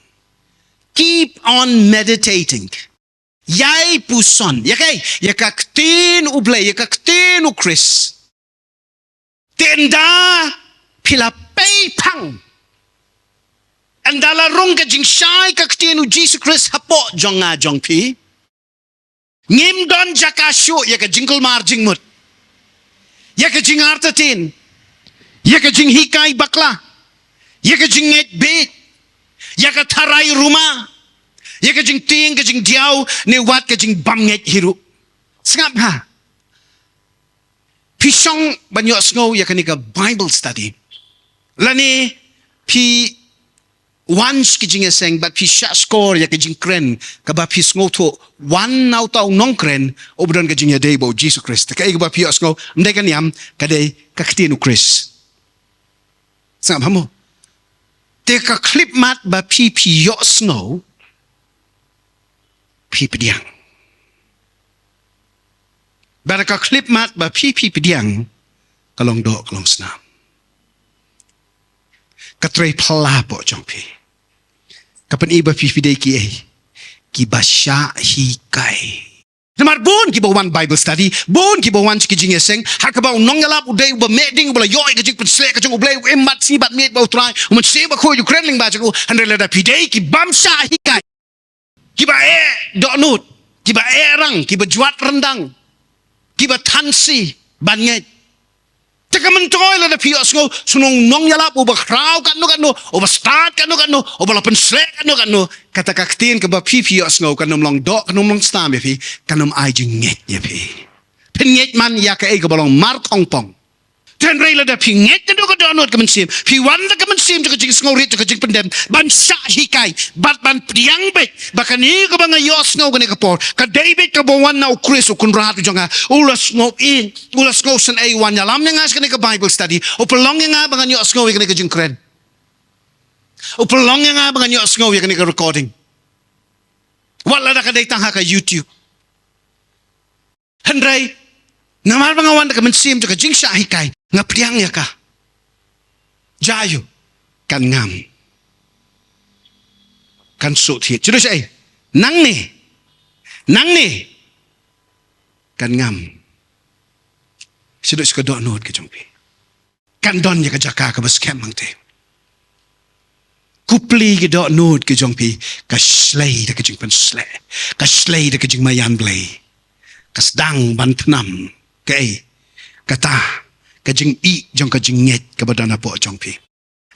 Keep on meditating. Ïai puson. Ïa kaei? Ïa ka ktien U Blei, ïa ka ktien U Khrist. Te ynda phi la pei phang, ynda la rung ka jingshai ka ktien U Jisu Khrist hapoh jong nga jong phi, ngim don jaka shuh ïa ka jingkulmar jingmut, ïa ka jingartatien, ïa ka jinghikai bakla, ïa ka jingngeit bit, ïa ka tharai ruma, ïa ka jingtieng, ka jingdiaw, ne wat ka jingbymngeit hi ruh. Sngap ha. Phi shong ban ïohsngew ïa kane ka Bible study, lane phi wan sha ki jingïaseng bad phi shah shkor ïa ka jingkren kaba phi sngewthuh wan na uta u nongkren uba don ka jingïadei bad U Jisu Khrist. Te kaei kaba phi ïohsngew? Ym dei ka niam, ka dei ka ktien U Khrist. Sngap ha mo. Te ka khyllipmat ba phi phi ïohsngew, phi pdiang. Bad ka khyllipmat ba phi phi pdiang, ka long doh ka long snam. Ka trei phylla hapoh jong phi. Ka pyni ba phi phi dei kiei? Kiba shah hikai. Namar bun kiba wan Bible study, bun kiba wan sha ki jingïaseng, ha kaba u nongïalap u dei uba meh ding, uba la ïoh ïa ka jingpynsleh ka jong U Blei, u im bad sngi bad miet bad U Trai, u Mynsiem Bakhuid u kren lyngba jong u, hynrei lada phi dei ki bym shah hikai, kiba eh dohnud, kiba eh rang, kiba jwat ryndang, kiba thansi ban ngeit. Te ka myntoi lada phi ïohsngew sha u nongïalap uba khraw katno katno, uba stad katno katno, uba la pynsleh katno katno, kata ka ktien kaba phi phi ïohsngew kan ym long doh, kan ym long stam ïa phi, kan ym ai jingngeit ïa phi. Phin ngeit man ïa kaei kaba long markhongpong. Te hynrei lada phi ngeit naduh ka dohnud ka mynsiem, phi wan da ka mynsiem jong ka jingsngewrit, jong ka jingpyndem, ban shah hikai bad ban pdiang beit ba kane kaba nga ïohsngew kane ka por ka dei beit kaba wan na U Khrist U Kynrad u jong nga. U la sngew ïeit, u la sngew sngewsynei, u wan ïalam ïa nga sha kane ka Bible study, u pynlong ïa nga ba ngan ïohsngew ïa kane ka jingkren, u pynlong ïa nga ba ngan ïohsngew ïa kane ka recording, wat lada ka dei tang ha ka YouTube. Hynrei namar ba nga wan da ka mynsiem jong ka jingshah hikai, nga pdiang ïa ka. Jia aiu? Kan ngam. Kan shu thied. Shu dei shaei? Nangne, nangne kan ngam. Shu dei sha ka dohnud ka jong phi. Kan don ïa ka jaka kaba skhem hangtei. Khublei ki dohnud ki jong phi, ka shlei da ka jingpynsleh, ka shlei da ka jingmaïan Blei, ka sdang ban pynam kaei? Kata ka jingïeit jong ka jingngeit kaba don hapoh jong phi.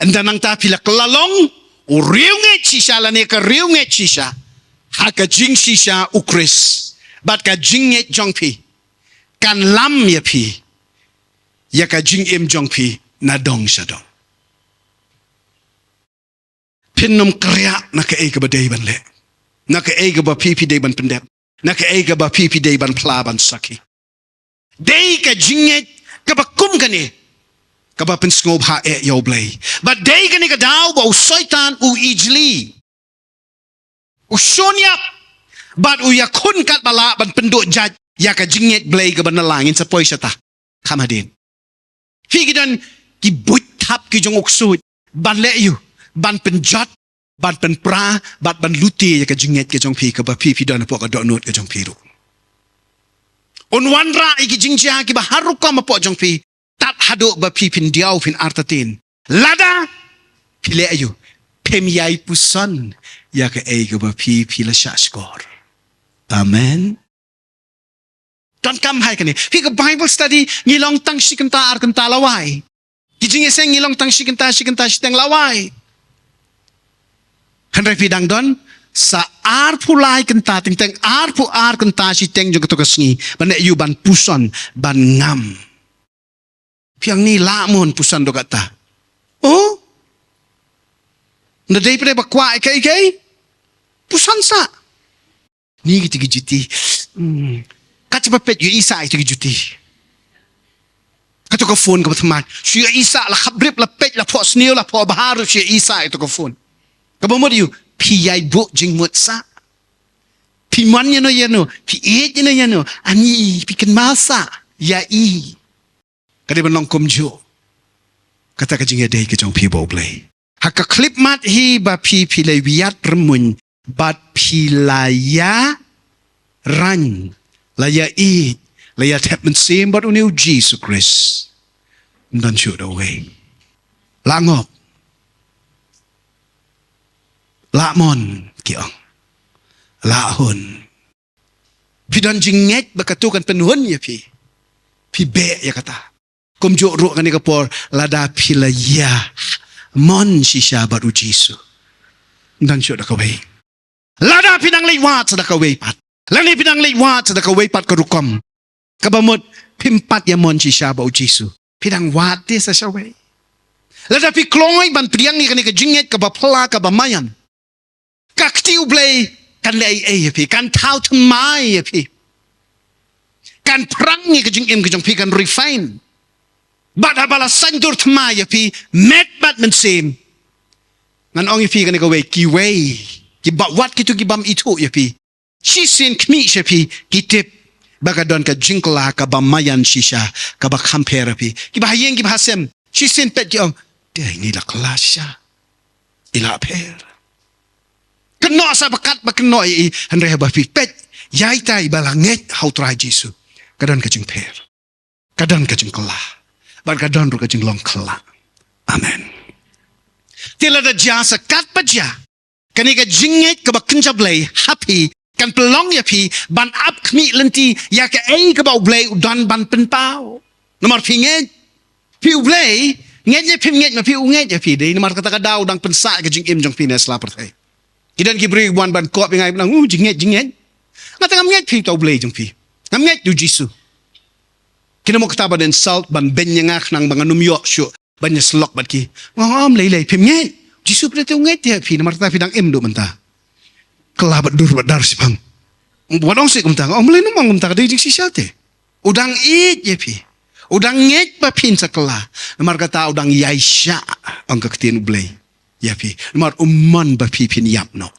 Ynda nangta phi la kylla long u riewngeit shisha lane ka riewngeit shisha ha ka jingshisha U Khrist bad ka jingngeit jong phi kan lam ïa phi ïa ka jingim jong phi na dong sha dong. Phin ym kriah na kaei kaba dei ban leh, na kaei kaba phi phi dei ban pyndep, na kaei kaba phi phi dei ban phla ban sakhi. Dei ka jingngeit kaba kum kane kaba pynsngewbha eh ïa U Blei. Bad dei kane ka daw ba u Soitan u ijli, u shon ïap bad u ïakhun katba lah ban pynduh jait ïa ka jingngeit Blei kaba na la. Ngin sa poi shata kham hadien. Phi ki don ki buit thap ki jong u ksuid ban leh aiu? Ban pynjot, ban pynpra bad ban lute ïa ka jingngeit ka jong phi kaba phi phi don hapoh ka dohnud ka jong phi ruh. Un wanrah ïa ki jingjia kiba har rukom hapoh jong phi tad haduh ba phi phin diaw phin artatien. Lada phi leh aiu? Phim ïai puson ïa kaei kaba phi phi la shah shkor. Amen. Donkam hai kane. Phi ka Bible study ngi long tang shi kynta ar kynta lawei. Ki jingïaseng ngi long tang shi kynta shi kynta shiteng lawei. Hynrei phi dang don sa arphew lai kynta teng teng, arphew ar kynta shiteng jong kato ka sngi ban leh aiu? Ban puson, ban ngam. Phi ong ni lah mon puson do kata. Oh? Nda dei phi ba kwah ïa kaei kaei? Puson sa. Ni kita ki juti. Hmm. Kat ba peit ïohi sa kita ki juti. Kato ka phone kaba thymmai. Shu ïohi sa, la khapdrip, la peit, la phohsniew, la phohbha, shu ïohi sa ito ka phone. Kaba mut aiu? Phi ïai buh jingmut sa. Phi mon ïano ïano, phi ïeit ïano ïano. Ani phi kynmaw sa ïa i. Ka dei ban long kumjuh kata ka jingïadei ka jong phi bad U Blei. Ha ka khyllipmat hi ba phi phi la ïaid rymmuiñ bad phi la ïa rang, la ïa ïeit, la ïa thep mynsiem bad une u Jisu Khrist, ym don shuh da uwei. La ngop, la mon, ki ong, la hun. Phi don jingngeit ba kato kan pynhun ïa phi. Phi beh ïa kata. Kumjuh ruh kane ka por, lada phi la ïa mon shisha bad u Jisu, ym don shuh da kawei. Lada phi dang leit wad sa da kawei pat, lane phi dang leit wad sa da kawei pat ka rukom, kaba mut phim pat ïa mon shisha bad u Jisu, phi dang wad te sa shawei. Lada phi kloi ban pdiang ïa kane ka jingngeit kaba phylla kaba maïan, ka kti U Blei kan leh ei ei ïa phi, kan thaw thymmai ïa phi, kan phrang ïa ka jingim ka jong phi, kan refine. Bad haba la saiñdur thymmai ïa phi met bad mynsiem, ngan ong ïa phi kane kawei, kiwei kiba wat kito ki bym ithuh ïa phi, shisien khmih sha phi, ki tip ba ka don ka jingkylla kaba maïan shisha kaba kham pher ïa phi. Kiba ha ïing kiba ha sem, shisien peit ki ong, dei ni la kylla shisha, i la pher. Kynnoh sa ba kat ba kynnoh ïa i, hynrei haba phi peit Ïa ita iba la ngeit ha u Trai Jisu, ka don ka jingpher, ka don ka jingkylla, bad ka don ruh ka jinglong kylla. Amen. Te lada jia sa katba jia, kane ka jingngeit kaba kynja Blei ha phi kan pynlong ïa phi ban ap khmih lynti ïa kaei kaba U Blei u don ban pynpaw. Namar phi ngeit, phi U Blei, ngeit ne phim ngeit ma phi, u ngeit ïa phi. Dei namar kata ka daw u dang pynsah ka jingim jong phi ne sla pyrthei. Ki don ki briew wan ban kop ïa nga, nang u jingngeit, jingngeit. Nga te ngam ngeit phi uta U Blei jong phi. Ngam ngeit ïa u Jisu. Kine mo kata ban insult, ban beiñ ïa nga khnang ba ngan ym ïoh shuh ban ïasyllok bad ki. Nga ong, ym lei lei, phim ngeit. Jisu phi te u ngeit ïa phi, namar kata phi dang im duh mynta. Kylla bad dur bad dar shipang. Wat ong sih kumta, nga ong, ym lei, ym ong kumta, ka dei jingshisha te. U dang ïeit ïa phi. U dang ngeit ba phin sa kylla. Namar kata u dang ïaishah, ong ka ktien U Blei ïa phi. Namar u mon ba phi phin ïap noh.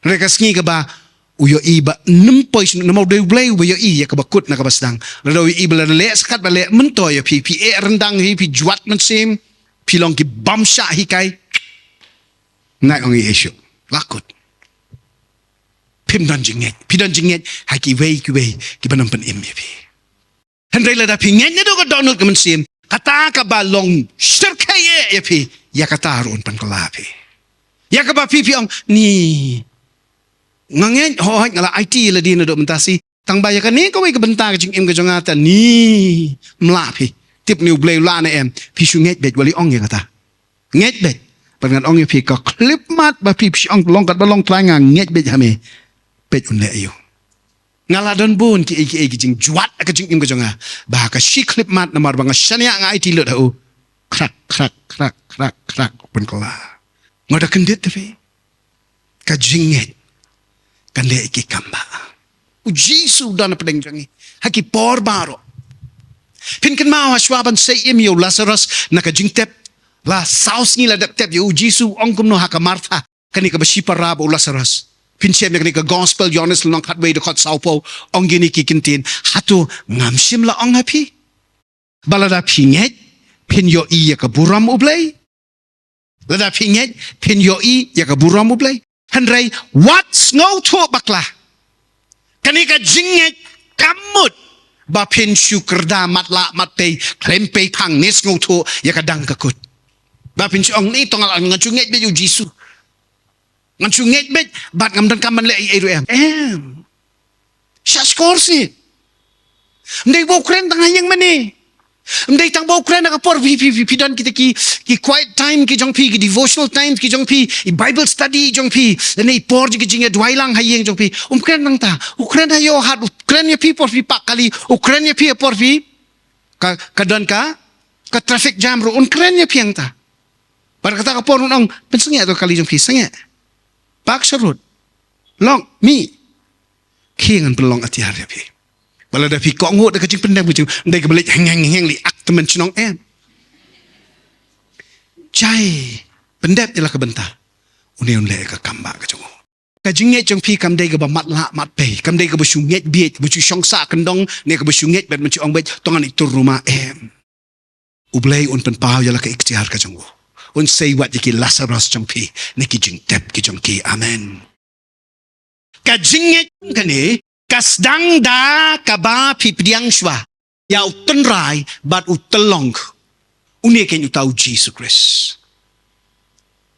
Hynrei ka sngi kaba u ïohi ba nym poi shuh, namar u dei U Blei uba ïohi ïa kaba kut na kaba sdang. Lada u ïohi ba lada leh sa katba leh myntoi ïa phi, phi eh ryndang hi, phi jwat mynsiem, phi long ki bym shah hikai. Nai ong ïa shuh. La kut. Phim don jingngeit. Phi don jingngeit ha kiwei kiwei kiban ym pynim ïa phi. Hynrei lada phi ngeit naduh ka dohnud ka mynsiem, kata kaba long shyrkhei eh ïa phi, ïa kata ruh un pynkylla phi. Ïa kaba phi phi ong, ni. Nga ngeit, hooid, nga la aiti ïa lade naduh mynta shi. Tang ba ïa kane kawei ka bynta ka jingim ka jong nga te, ni. Ym lah phi. Tip ne U Blei u lah ne em. Phi shu ngeit beit, wat lei ong ïa kata. Ngeit beit. Bad ngan ong ïa phi ka khyllipmat ba phi phi ong long katba long Trai nga ngeit beit ha me. Peit un leh aïu. Nga la don bun kiei kiei ki jingjwat ha ka jingim ka jong nga. Ba ha ka shi khyllipmat namar ba nga shaniah nga aiti lut ha u. Khrak, khrak, khrak, khrak, khrak. Pynkylla. Nga da kyndit te phi. Ka jingngeit kan leh ïa ki kam ba. U Jisu u don hapdeng jong ngi ha ki por baroh. Phin kynmaw hashwa ban sei im ïa u Lasarus na ka jingtep. La saw sngi la dep tep ïa u, Jisu u ong kumno ha ka Martha, kane kaba shipara bad u Lasarus? Phin shem ïa kane ka Gospel Ïoannis lynnong khatwei dkhot sawphew, ong kine ki kyntien. Hato ngam shym la ong ha phi ba lada phi ngeit phin ïohi ïa ka burom U Blei? Lada phi ngeit phin ïohi ïa ka burom U Blei. Hynrei wat sngewthuh bakla. Kane ka jingngeit kam mut ba phin shu kyrda matlah matpei, khlem pei phang ne sngewthuh ïa ka dang ka kut. Ba phin shu ong, ni, to nga la, ngan shu ngeit beit ïa u Jisu. Ngan shu ngeit beit bad ngam donkam ban leh ei ei ruh em. Em. Shah shkor sih. Ym dei ba u kren tang ha ïing mane. Ym dei tang ba u kren ha ka por phi, phi, phi, phi don kita ki, ki quiet time ki jong phi, ki devotional time ki jong phi, i Bible study jong phi, lane i por jong ki jingïaduwai lang ha ïing jong phi. Um kren nangta. U kren ha ïoh hat, u kren ïa phi por phi pah kali, u kren ïa phi ha por phi ka, ka don ka, ka traffic jam ruh, un kren ïa phi hangta. Bad kata ka por un ong, pynsangeh ïa ka kali jong phi, sangeh. Pak sharud. Long, mih. Khie ngan pynlong atiar ïa phi. Ba lada phi kohnguh da ka jingpyndem ka jong, ym dei kaba leit heng heng heng heng leit ak tymmen shnong, em. Jai, pyndem ïa la ka bynta. Une un leh ïa ka kam ba ka jong u. Ka jingngeit jong phi kam dei kaba matlah matpei, kam dei kaba shu ngeit bieit, kaba shu shong sah kyndong, ne kaba shu ngeit beit, ban shu ong beit, to ngan ïatur rumah, em. U Blei un pynpaw ïa la ka iktiar ka jong u. Un sei wat ïa ki Lasarus jong phi na ki jingtep ki jong ki. Amen. Ka jingngeit kane ka sdang da kaba phi pdiang shuwa ïa u Tynrai bad u Tyllong. Une keiñ uta u Jisu Khrist.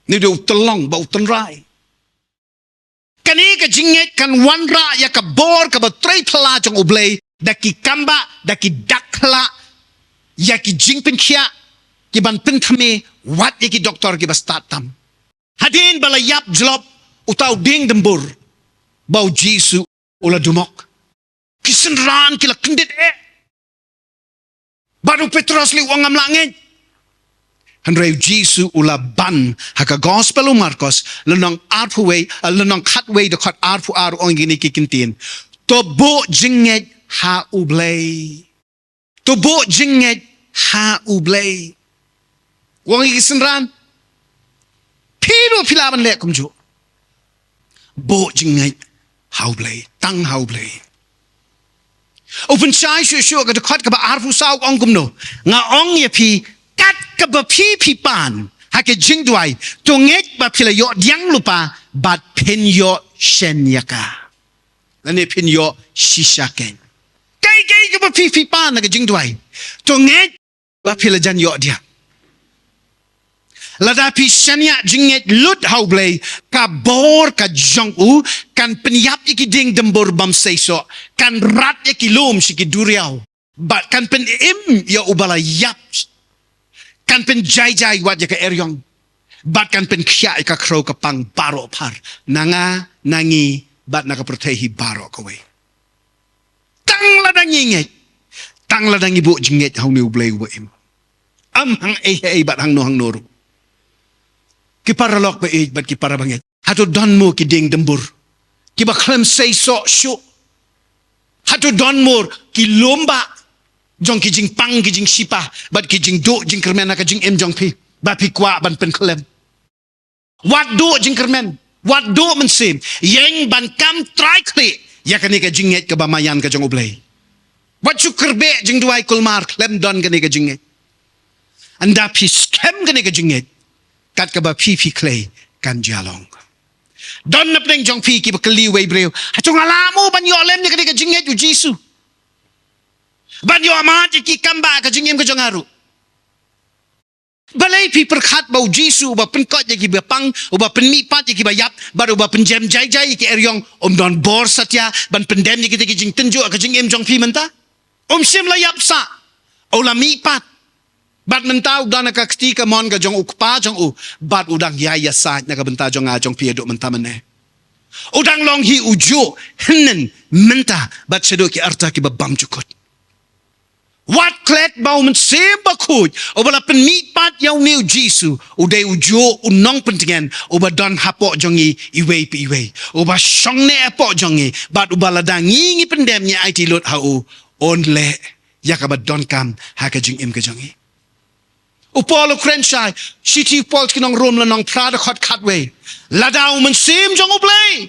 Une u dei u Tyllong bad u Tynrai. Kane ka jingngeit kan wanrah ïa ka bor kaba trei phylla jong U Blei da ki kam ba, da ki dak phylla, ïa ki jingpynkhiah kiban pynthymmai, wat ïa ki doktor kiba stad tam. Hadien ba la ïap jlop uta u dieng dymbur, ba u Jisu u la dumok. Ki synran ki la kyndit eh. Bad u Petros leh u ong ngam lah ngeit. Hynrei u Jisu u la ban ha ka Gospel u Markos, lynnong arphew wei, eh, lynnong khatwei dkhot arphew ar, u ong kine ki kyntien. To buh jingngeit ha U Blei. To buh jingngeit ha U Blei. U ong ïa ki synran. Phi ruh phi lah ban leh kumjuh. Buh jingngeit ha U Blei, tang ha U Blei. U pynshai shuh shuh ka dkhot kaba arphew saw, u ong kumno? Nga ong ïa phi, kat kaba phi phi pan ha ka jingduwai, to ngeit ba phi la ïoh diang lypa bad phin ïoh shen ïa ka. Lane phin ïoh shisha keiñ. Kaei kaei kaba phi phi pan na ka jingduwai, to ngeit ba phi la jan ïoh diah. Lada phi shaniah jingngeit lut ha U Blei, ka bor ka jong u kan pynïap ïa ki dieng dymbur bym seisoh, kan rat ïa ki lum sha ki duriaw, bad kan pynim ïa uba la ïap, kan pynjai jai wat ïa ka eriong, bad kan pynkhiah ïa ka khriew ka pang baroh phar na nga, na ngi, bad na ka pyrthei hi baroh kawei. Tang lada ngi ngeit, tang lada ngi buh jingngeit ha une U Blei uba im. Ym hang ei ei bad hangno hangno ruh. Ki paralok ba ïeit bad ki para bangeit, hato don mo ki dieng dymbur kiba khlem seisoh shuh? Hato don mo ki lum ba jong ki jingpang, ki jingshipah bad ki jingduh jingkyrmen ha ka jingim jong phi ba phi kwah ban pynkhlem? Wat duh jingkyrmen, wat duh mynsiem, ïeng ban kam trai khlieh ïa kane ka jingngeit kaba maïan ka jong U Blei. Wat shu kyrpad jingduwai kulmar khlem don kane ka jingngeit. Ynda phi skhem kane ka jingngeit, kat kaba phi phi khlei kan jia long. Don na pdeng jong phi kiba kylli wei briew, hato nga lah mo ban ïoh lem ïa kane ka jingngeit U Jisu, ban ïoh mad ïa ki kam ba ka jingim ka jong nga ruh? Balei phi pyrkhat ba U Jisu uba pynkoit ïa kiba pang, uba pynmihpat ïa kiba ïap, bad uba pynjem jai jai ïa ki eriong, um don bor satia ban pyndem ïa kita ki jingtynjuh ha ka jingim jong phi mynta? Um shym la ïap sah, u la mihpat. Bad mynta u don ha ka kti kamon ka jong U Kpa jong u, bad u dang ïai ïasaid na ka bynta jong nga jong phi haduh mynta mynne. U dang long hi ujuh hynnin mynta bad shaduh ki arta kiba bymjukut. Wat klet ba U Mynsiem Bakhuid uba la pynmihpat ïa une U Jisu u dei ujuh u nongpyntngen uba don hapoh jong ngi iwei pa iwei, uba shong neh hapoh jong ngi, bad uba lada ngi ngi pyndem, ngi aiti lut ha u, un leh ïa kaba donkam ha ka jingim ka jong ngi. U Paul u kren shai, shithi u Paul sha ki nong Rom lynnong phra dkhot khatwei, lada U Mynsiem jong U Blei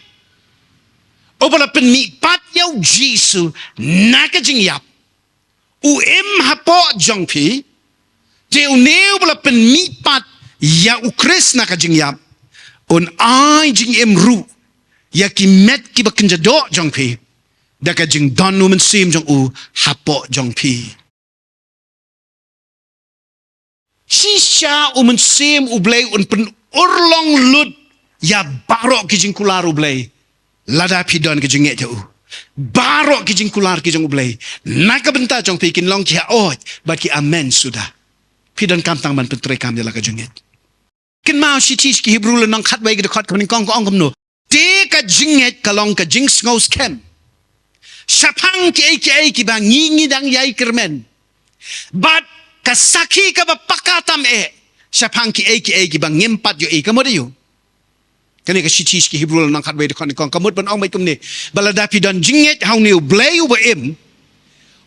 uba la pynmihpat ïa U Jisu na ka jingïap u im hapoh jong phi, te une uba la pynmihpat ïa U Khrist na ka jingïap un ai jingim ruh ïa ki met kiba kynja doh jong phi da ka jingdon U Mynsiem jong u hapoh jong phi. Shisha U Mynsiem U Blei un pynurlong lut ïa baroh ki jingkular U Blei lada phi don ka jingngeit ha u. Baroh ki jingkular ki jong U Blei na ka bynta jong phi kin long ki haoid bad ki amen suda. Phi donkam tang ban pyntreikam ïa la ka jingngeit. Kynmaw shithi sha ki Hebru lynnong khatwei ka dkhot kaba nyngkong ka ong kumno: Te ka jingngeit ka long ka jingsngew skhem shaphang kiei kiei kiba ngi ngi dang ïai kyrmen, bad ka sakhi kaba paka tam eh shaphang kiei kiei kiba ngim pat ïohi. Ka mut aïu? Kane ka shithi sha ki Hebru lynnong khatwei dkhot nyngkong ka mut ban ong beit kumne, ba lada phi don jingngeit ha une U Blei uba im,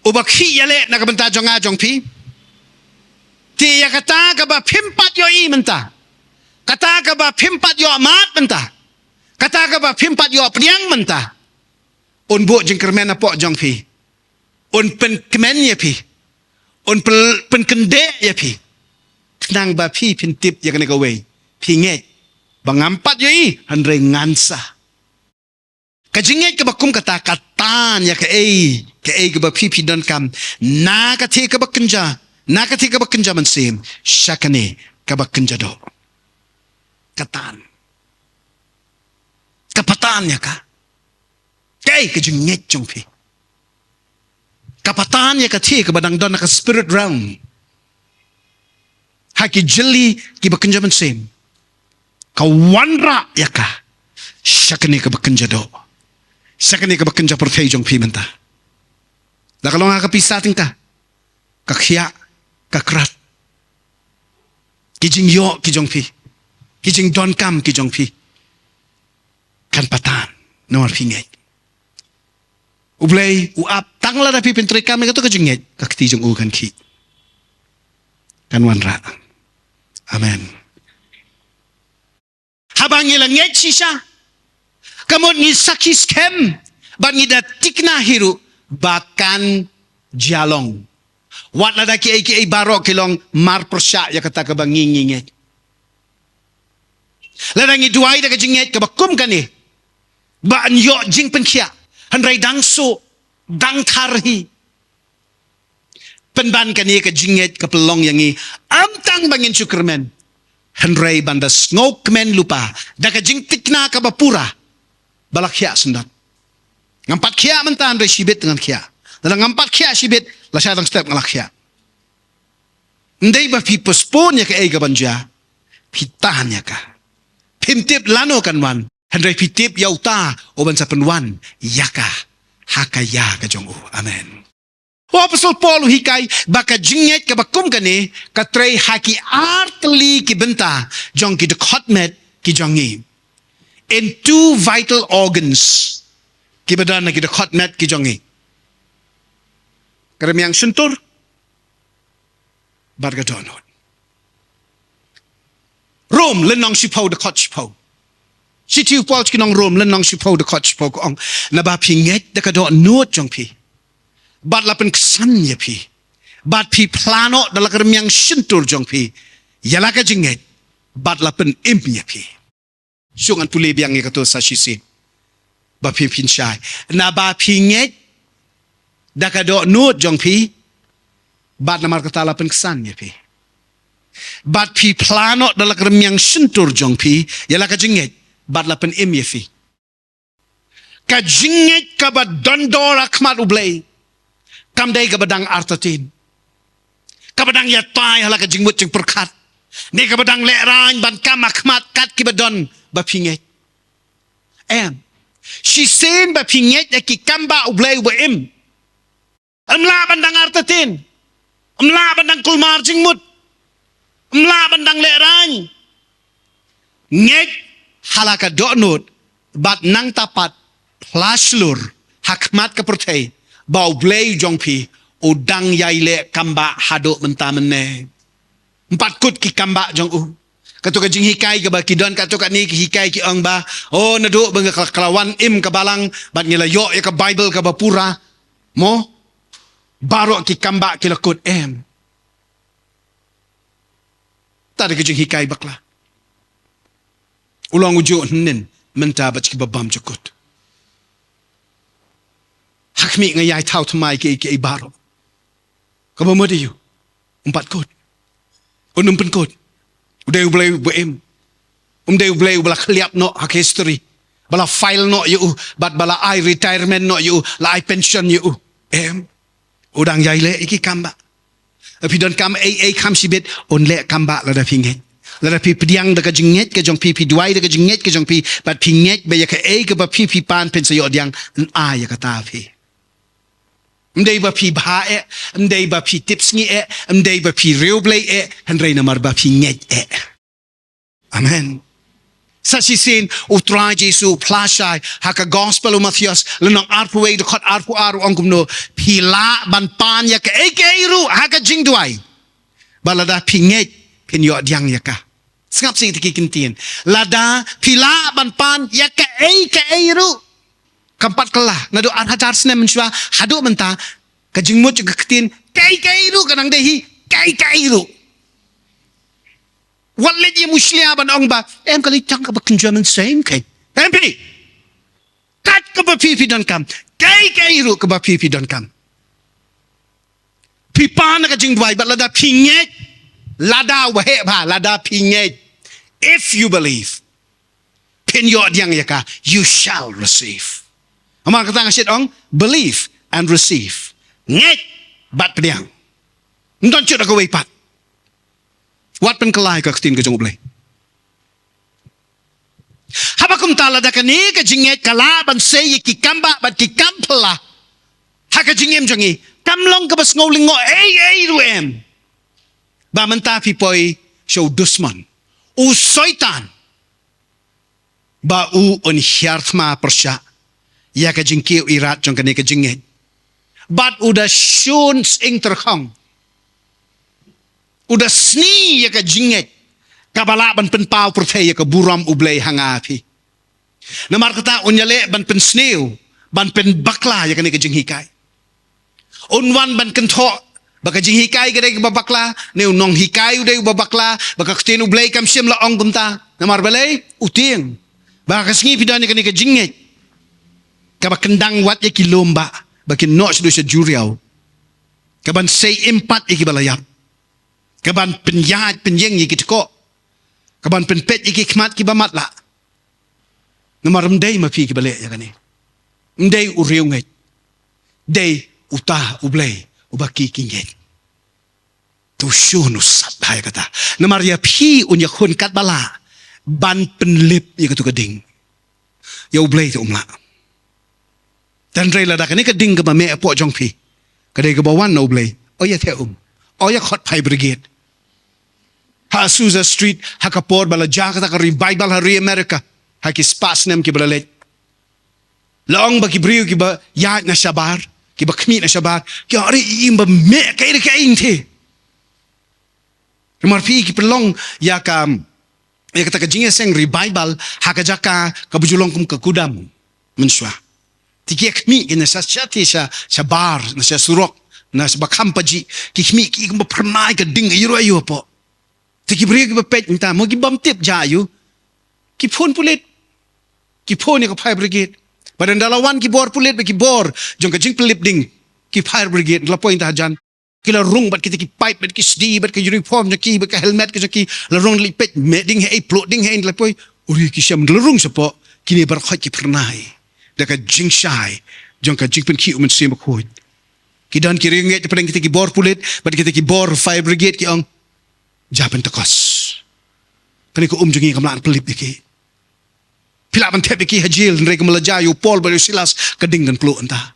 uba khih ïaleh na ka bynta jong nga jong phi, te ïa kata kaba phim pat ïohi mynta, kata kaba phim pat ïoh mad mynta, kata kaba phim pat ïoh pdiang mynta, un buh jingkyrmen hapoh jong phi, un pynkmen ïa phi, un pyn-, pynkyndeh ïa phi, khnang ba phi phin tip ïa kane kawei, phi ngeit ba ngam pat ïohi, hynrei ngan sa. Ka jingngeit kaba kum kata ka tan ïa kaei kaei kaba phi phi donkam na ka thie kaba kynja, na ka thie kaba kynja mynsiem sha kane kaba kynja doh. Ka tan, ka patan ïa ka, kaei ka jingngeit jong phi. Ka patan ïa ka thie kaba dang don ha ka spirit realm, ha ki jylli kiba kynja mynsiem. Ka wanrah ïa ka sha kane kaba kynja doh, sha kane kaba kynja pyrthei jong phi mynta. Da ka long ha ka pisa tyngka, ka khiah, ka krat, ki jingïoh ki jong phi, ki jingdonkam ki jong phi, kan patan namar phi ngeit. U Blei u ap tang lada phi pyntreikam ïa kato ka jingngeit, ka kti jong u kan khih, kan wanrah. Amen. Haba ngi la ngeit shisha, ka mut ngi sakhi skhem bad ngi da tikna hi ruh ba kan jia long. Wat lada kiei kiei baroh ki long marpyrshah ïa kata kaba ngi ngi ngeit. Lada ngi duwai da ka jingngeit kaba kum kane, ba yn ïoh jingpynkhiah, Hynrei dang suk, dang thar hi. Pynban kane ka jingngeit ka pynlong ïa ngi, ym tang ba ngin shu kyrmen, hynrei ban da sngewkmen lypa da ka jingthikna kaba pura ba la khiah syndon. Ngam pat khiah mynta, hynrei shibit ngan khiah. Lada ngam pat khiah shibit, lashai dang step nga la khiah. Ym dei ba phi postpone ïa kaei kaban jia, phi tan ïa ka. Phim tip lano kan wan, hynrei phi tip ïa uta uban sa pynwan ïa ka ha ka ïa ka jong u. Amen. U Apostol Paul u hikai ba ka jingngeit kaba kum kane ka trei ha ki artylli ki bynta jong ki dkhot met ki jong ngi. In two vital organs kiba don ha ki dkhot met ki jong ngi. Ka rmiang shyntur bad ka dohnud. Rom lynnong shiphew dkhot shiphew. Shithi u Paul sha ki nong Rom lynnong shiphew dkhot shiphew ka ong, naba phi ngeit da ka dohnud jong phi, bad la pynksan ïa phi, bad phi phla noh da la ka rmiang shyntur jong phi ïa la ka jingngeit, bad la pynim ïa phi. Shu ngan pule biang ïa kato sa shisien ba phin pynshai. Naba phi ngeit da ka dohnud jong phi, bad namar kata la pynksan ïa phi, bad phi phla noh da la ka rmiang shyntur jong phi ïa la ka jingngeit, bad la pynim ïa phi. Ka jingngeit kaba don dor ha khmat U Blei kam dei kaba dang artatien, kaba dang ïatai ha la ka jingmut jingpyrkhat, ne kaba dang lehraiñ ban kam ha khmat kat kiba don ba phi ngeit. Em. Shisien ba phi ngeit ïa ki kam ba U Blei uba im, ym lah ban dang artatien, ym lah ban dang kulmar jingmut, ym lah ban dang lehraiñ. Ngeit ha la ka dohnud bad nangta pat phla shlur ha khmat ka pyrthei ba U Blei jong phi u dang ïai leh kam ba haduh mynta mynne. Ym pat kut ki kam ba jong u. Kato ka jinghikai kaba ki don kato kane ki hikai ki ong ba, oh, naduh ba nga ka la wan im ka balang bad ngi la ïoh ïa ka Baibl kaba pura, mo, baroh ki kam ba ki la kut. Em. Kata dei ka jinghikai bakla. U long u juh hynnin mynta bad kiba bymjukut. Ha khmih nga ïai thaw thymmai kiei kiei baroh. Kaba mut aïu? Ym pat kut. Un ym pynkut. U dei U Blei uba im. Um dei U Blei uba la khylliap noh ha ka history, ba la file noh ïa u, bad ba la ai retirement noh ïa u, la ai pension ïa u. Em. U dang ïai leh ïa ki kam ba. Phi donkam ei ei kham shibit, un leh kam ba lada phi ngeit. Lada phi pdiang da ka jingngeit ka jong phi, phi duwai da ka jingngeit ka jong phi, bad phi ngeit ba ïa kaei kaba phi phi pan phin sa ïoh pdiang, yn ai ïa kata phi. Ym dei ba phi bha eh, ym dei ba phi tipsngi eh, ym dei ba phi riewblei eh, hynrei namar ba phi ngeit eh. Amen. Sa shisien U Trai Jisu u phla shai ha ka Gospel u Mathaios lynnong arphew wei dkhot arphew ar, u ong kumno, phi lah ban pan ïa kaei kaei ruh ha ka jingduwai, ba lada phi ngeit phin ïoh pdiang ïa ka. Sngap shisha ïa ki ktien. Lada phi lah ban pan ïa kaei kaei ruh. Kam pat kylla, naduh ar hajar snem mynshuwa haduh mynta, ka jingmut jong ka ktien kaei kaei ruh ka nang dei hi kaei kaei ruh. Wat leit ïa u shlia ban ong ba, em, ka leit tang kaba kynja mynsiem kein. Em phi. Kat kaba phi phi donkam. Kaei kaei ruh kaba phi phi donkam. Phi pan ha ka jingduwai bad lada phi ngeit. Lada, waheh bha, lada phi ngeit. If you believe, phin ïoh pdiang ïa ka, you shall receive. Namar kata nga shait ong, believe and receive. Ngeit bad pdiang. Ym don shuh da kawei pat. Wat pynkylla ïa ka ktien ka jong U Blei. Haba kumta lada kane ka jingngeit ka lah ban sei ïa ki kam ba bad ki kam phylla ha ka jingim jong ngi, kam long kaba sngew lyngngoh ei ei ruh em. Ba mynta phi poi sha u dusmon, u soitan, ba u un hiar thma pyrshah ïa ka jingkiew irat jong kane ka jingngeit. Bad u da shun sying tyrkhong. U da sni ïa ka jingngeit kaba lah ban pynpaw pyrthei ïa ka burom U Blei ha nga ha phi. Namar kata un ïaleh ban pynsniew, ban pynbakla ïa kane ka jinghikai. Un wan ban kynthoh ba ka jinghikai ka dei kaba bakla, ne u nonghikai u dei uba bakla, ba ka ktien U Blei kam shym la ong kumta. Namar balei? U tieng. Ba ka sngi phi don ïa kane ka jingngeit, Kaba kyndang wat ïa ki lum ba, ba kin noh sha dusha juriaw. Kaban sei impat ïa ki ba la ïap. Kaban pynïaid pynïeng ïa ki tkoh. Kaban pynpeit ïa ki khmat ki ba matlah. Namar ym dei ma phi ki ba leh ïa kane. Ym dei u riewngeit. Dei uta U Blei, uba ki ki ngeit. To shun u sat bha ïa kata. Namar ïa phi un ïakhun katba lah ban pynlip ïa katu ka ding. Ïa U Blei te um lah. Tang hynrei lada kane ka ding kaba meh hapoh jong phi ka dei kaba wan na U Blei, u ïa theh um. U ïa khot fire brigade. Ha Azusa Street, ha ka por ba la jia kata ka revival ha ri America, ha ki spah snem kiba la leit. La ong ba ki briew kiba ïaid na shabar, kiba khmih na shabar, ki ong, "Are, im ba meh kaei re kaei te." Namar phi ki pynlong ïa ka, ïa kata ka jingïaseng revival ha ka jaka kaba ju long kum ka kudam mynshuwa. Te ki khmih ki na sha, sha, te sha, shabar, na sha surok, na sha ba kham pajih, ki khmih ki kumba phyrnai ka ding aïu aïu hapoh. Te ki briew kiba peit mynta, mo ki bym tip jia aïu. Ki phone pulit. Ki phone ïa ka fire brigade. Bad ynda la wan ki bor pulit bad ki bor jong ka jingpynlip ding, ki fire brigade la poi ynda hajan. Ki la rung bad kita ki pipe, bad ki sdi, bad ka uniform jong ki, bad ka helmet ka jong ki, la rung, leit peit, meh ding haei, pluh ding haei, la poi. Uri, ki shem, la rung shapoh, kine baroh khoit ki phyrnai da ka jingshai jong ka jingpynkhih U Mynsiem Bakhuid. Ki don ki riewngeit hapdeng kita ki bor pulit bad kita ki bor fire brigade, ki ong, "Jia pyntakos. Kane ka um jong ngi kam lah ban pynlip ïa ki. Phi lah ban thep ïa ki ha jel, hynrei kumba la jia ïa u Paul bad ïa u Silas, ka ding kan pluh ynda.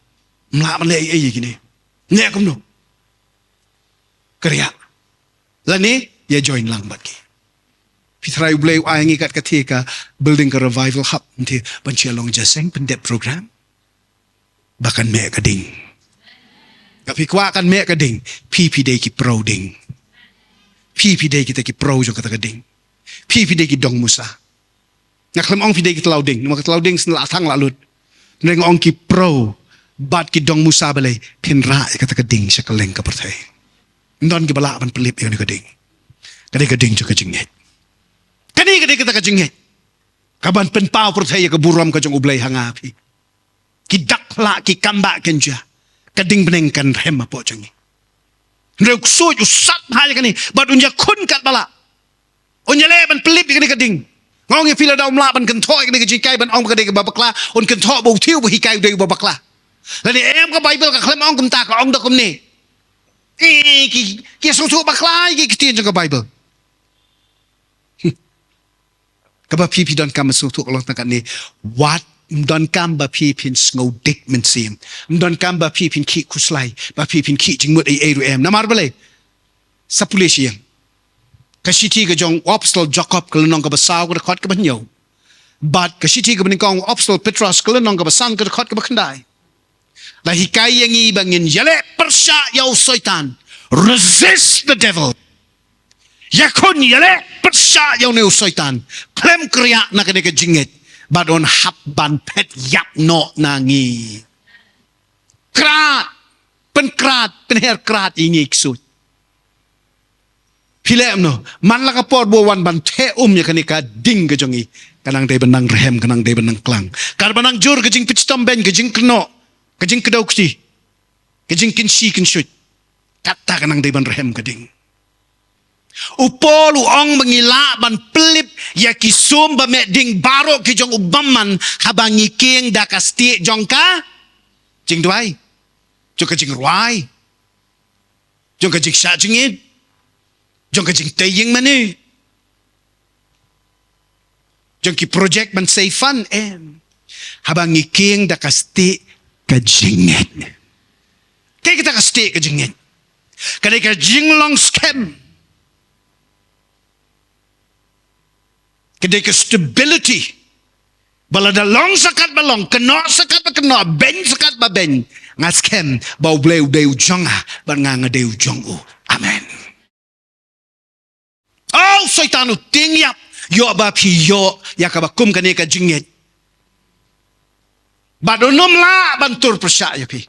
Ym lah ban leh ei ei ïa kine." Neh kumno. Ka riak. Lane ïa join lang bad ki. Phi trai U Blei u ai ngi kat ka thie ka building ka revival hub, nte ban shu long jingïaseng pyndep program. Ba kan meh ka ding. Ka phi kwah kan meh ka ding, phi phi dei ki pro ding. Phi phi dei kita ki pro jong kata ka ding. Phi phi dei ki dong musa. Nga khlem ong phi dei ki tlaw ding, namar ki tlaw ding shen la thang la lut. Hynrei nga ong ki pro bad ki dong musa balei, phin rah ïa kata ka ding sha kylleng ka pyrthei. Ym don kiba lah ban pynlip ïa kane ka ding. Ka dei ka ding jong ka jingngeit. Kane ka dei kata ka jingngeit kaban pynpaw pyrthei ïa ka burom ka jong U Blei ha nga ha phi. Ki dak phla, ki kambah, kin jia. Ka ding bneng kan rhem hapoh jong ngi. Hynrei u ksuid u sat bha ïa kane bad un ïakhun katba lah. Un ïaleh ban pynlip ïa kane ka ding. Nga ong ïa phi, lada um lah ban kynthoh ïa kane ka jinghikai ban ong ba ka dei kaba bakla, un kynthoh ba u thiew ba hikai u dei uba bakla. Lane em, ka Baibl ka khlem ong kumta, ka ong da kumne. Eh, ki, ki sngewthuh bakla ïa ki ktien jong ka Baibl. Kaba phi phi donkam ban sngewthuh ka long tang katne, wat ym donkam ba phi phin sngew dik mynsiem. Ym donkam ba phi phin khih khuslai, ba phi phin khih jingmut ei ei ruh em. Namar balei? Sa pule sha ïing. Ka shithi ka jong u Apostol Jakob ka lynnong kaba saw ka dkhot kaba hynñiew. Bad ka shithi kaba nyngkong u Apostol Petros ka lynnong kaba san ka dkhot kaba khyndai. La hikai ïa ngi ba ngin ïaleh pyrshah ïa u Soitan. Resist the devil. Ïakhun, ïaleh pyrshah ïa une u Soitan. Khlem kriah na kane ka jingngeit. Bad un hap ban phet ïap noh na ngi. Krad, pynkrad, pynher krad ïa ngi ksuid. Phi leh kumno, man la ka por ba u wan ban theh um ïa kane ka ding ka jong ngi, ka nang dei ban nang rhem, ka nang dei ban nang klang. Ka dei ban nang jur ka jingpynshitom beiñ, ka jingkynnoh, ka jingkdew kti, ka jingkynshi kynshuid. Kata ka nang dei ban rhem ka ding. U Paul u ong ba ngi lah ban pynlip ïa ki sum ba meh ding baroh ki jong u bymman haba ngi kieng da ka stieh jong ka jingduwai, jong ka jingrwai, jong ka jingshah jingit, jong ka jingtei ïing mane, jong ki project ban sei fund, em. Haba ngi kieng da ka stieh ka jingngeit. Kaei kata ka stieh ka jingngeit? Ka dei ka jinglong skhem. Ka dei ka stability. Ba lada long sa katba long, kynnoh sa katba kynnoh, beiñ sa katba beiñ, nga skhem ba U Blei u dei u jong nga, bad nga nga dei u jong u. Amen. Oh, Soitan u tieng ïap ïoh ba phi ïoh ïa kaba kum kane ka jingngeit. Bad un ym lah ban tur pyrshah ïa phi.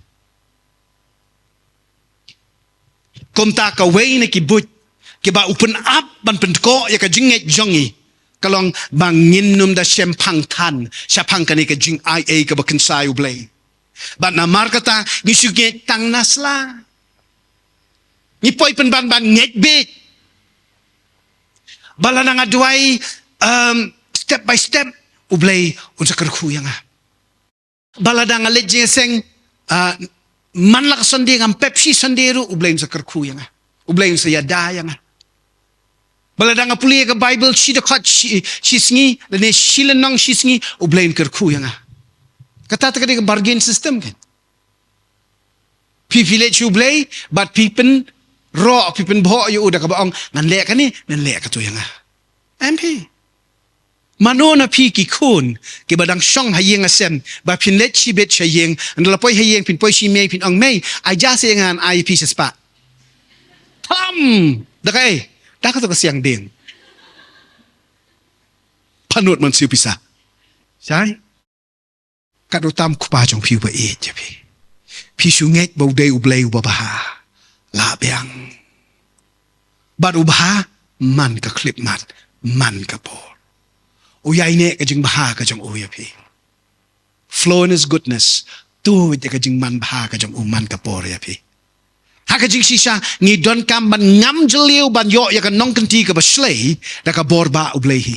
Kumta kawei na ki buit kiba u pynap ban pyndkoh ïa ka jingngeit jong ngi ka long ba ngin nym da shemphang than shaphang kane ka jingaiei kaba kynsai U Blei. Bad namar kata ngi shu ngeit tang na sla. Ngi poi pynban ban ngeit beit ba lada nga duwai, um, step by step, U Blei un sa kyrkhu ïa nga. Ba lada nga leit jingïaseng, ah, man la ka Sunday, ngam pep shi Sunday ruh, U Blei un sa kyrkhu ïa nga. U Blei un sa ïada ïa nga. Ba lada nga pule ïa ka Bible shi dkhot shi, shi sngi, lane shi lynnong shi sngi, U Blei un kyrkhu ïa nga. Kata te ka dei ka bargain system kan. Phi phi leit sha U Blei, bad phi pynroh, phi pynbhoh ïa u da kaba ong, ngan leh kane, ngan leh kato ïa nga. Em phi. Mano na phi ki khun kiba dang shong ha ïing ha sem, ba phin leit shibit sha ïing, ynda la poi ha ïing phin poi sha i mei phin ong, "Mei, ai ja seh ïa nga ngan ai ïa phi shispah." Tham! Da kaei? Da kato ka siang dieng. Pynlut mynsiem pisa. Shai? Katno tam u Kpa jong phi uba ïeit ïa phi. Phi shu ngeit ba u dei U Blei uba bha. Lah biang. Bad u bha man ka khyllipmat, man ka por. U ïaineh ka jingbha ka jong u ïa phi. Flow in his goodness. Tuid ïa ka jingmanbha ka jong u man ka por ïa phi. Ha ka jingshisha ngi donkam ban ngam jylliew ban ïoh ïa ka nongkynti kaba shlei da ka bor ba U Blei hi.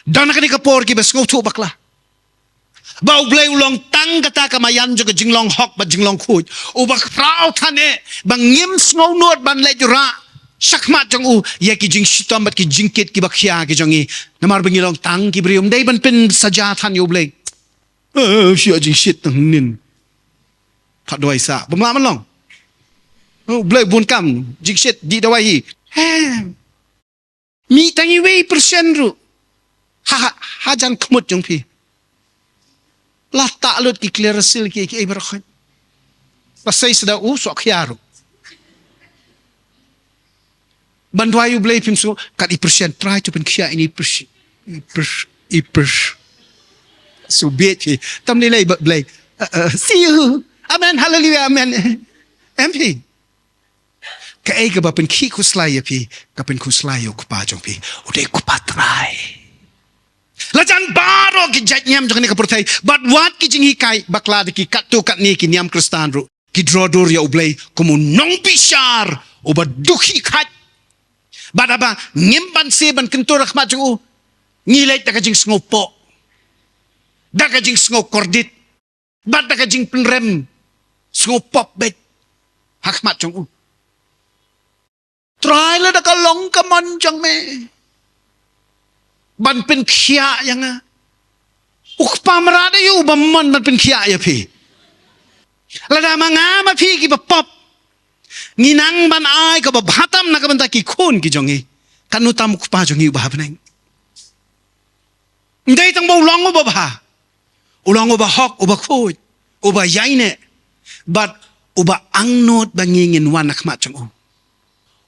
Don ha kane ka por kiba sngewthuh bakla ba U Blei u long tang kata ka maïan jong ka jinglong hok bad jinglong khuid. Uba khraw than eh ba ngim sngewnud ban leit rah shakhmat jong u ïa ki jingshitom bad ki jingkit kiba khia ki jong ngi. Namar ba ngi long tang ki briew, ym dei ban pynsaja than ïa U Blei. Eh, shu ïa jingshit tang nin. Pat dawai sah. Bym lah ban long. Oh, U Blei bun kam jingshit dih dawai hi. He. Mih tang iwei percent ruh ha, ha, hajan khmut jong phi. La tah lut ki Clearasil ki, ki ei baroh khoit. Ba sei sdang u soh khia ruh. Ban duwai U Blei phim sngewthuh kat i percent, Trai to pynkhia ïa i percent. I percent, i percent. Shu bieit phi. Tam lei lei bad Blei. Uh, uh, see you. Amen. Hallelujah. Amen. Em phi. Kaei kaba pynkhih khuslai ïa phi, ka pynkhuslai ïa u Kpa jong phi. U dei u Kpa trai. La jan baroh ki jait niam jong kane ka pyrthei bad wat ki jinghikai bakla da ki katto katne ki niam Khristan ruh ki dro dur ïa U Blei kum u nongbishar uba dukhi khait. Bad haba ngim banse ban kyntur ha khmat jong u, ngi leit da ka jingsngewpoh, da ka jingsngewkordit, bad da ka jingpynrem sngewpop beit ha khmat jong u. Trai, lada ka long ka mon jong me ban pynkhiah ïa nga. U Kpa mrad aïu uba mon ban pynkhiah ïa phi? Lada ma nga ma phi kiba pop, ngi nang ban ai kaba bha tam na ka bynta ki khun ki jong ngi, katno tam u Kpa jong ngi uba ha bneng. Ym dei tang ba u long uba bha, u long uba hok, uba khuid, uba ïaineh, bad uba angnud ba ngi ngin wan ha khmat jong u.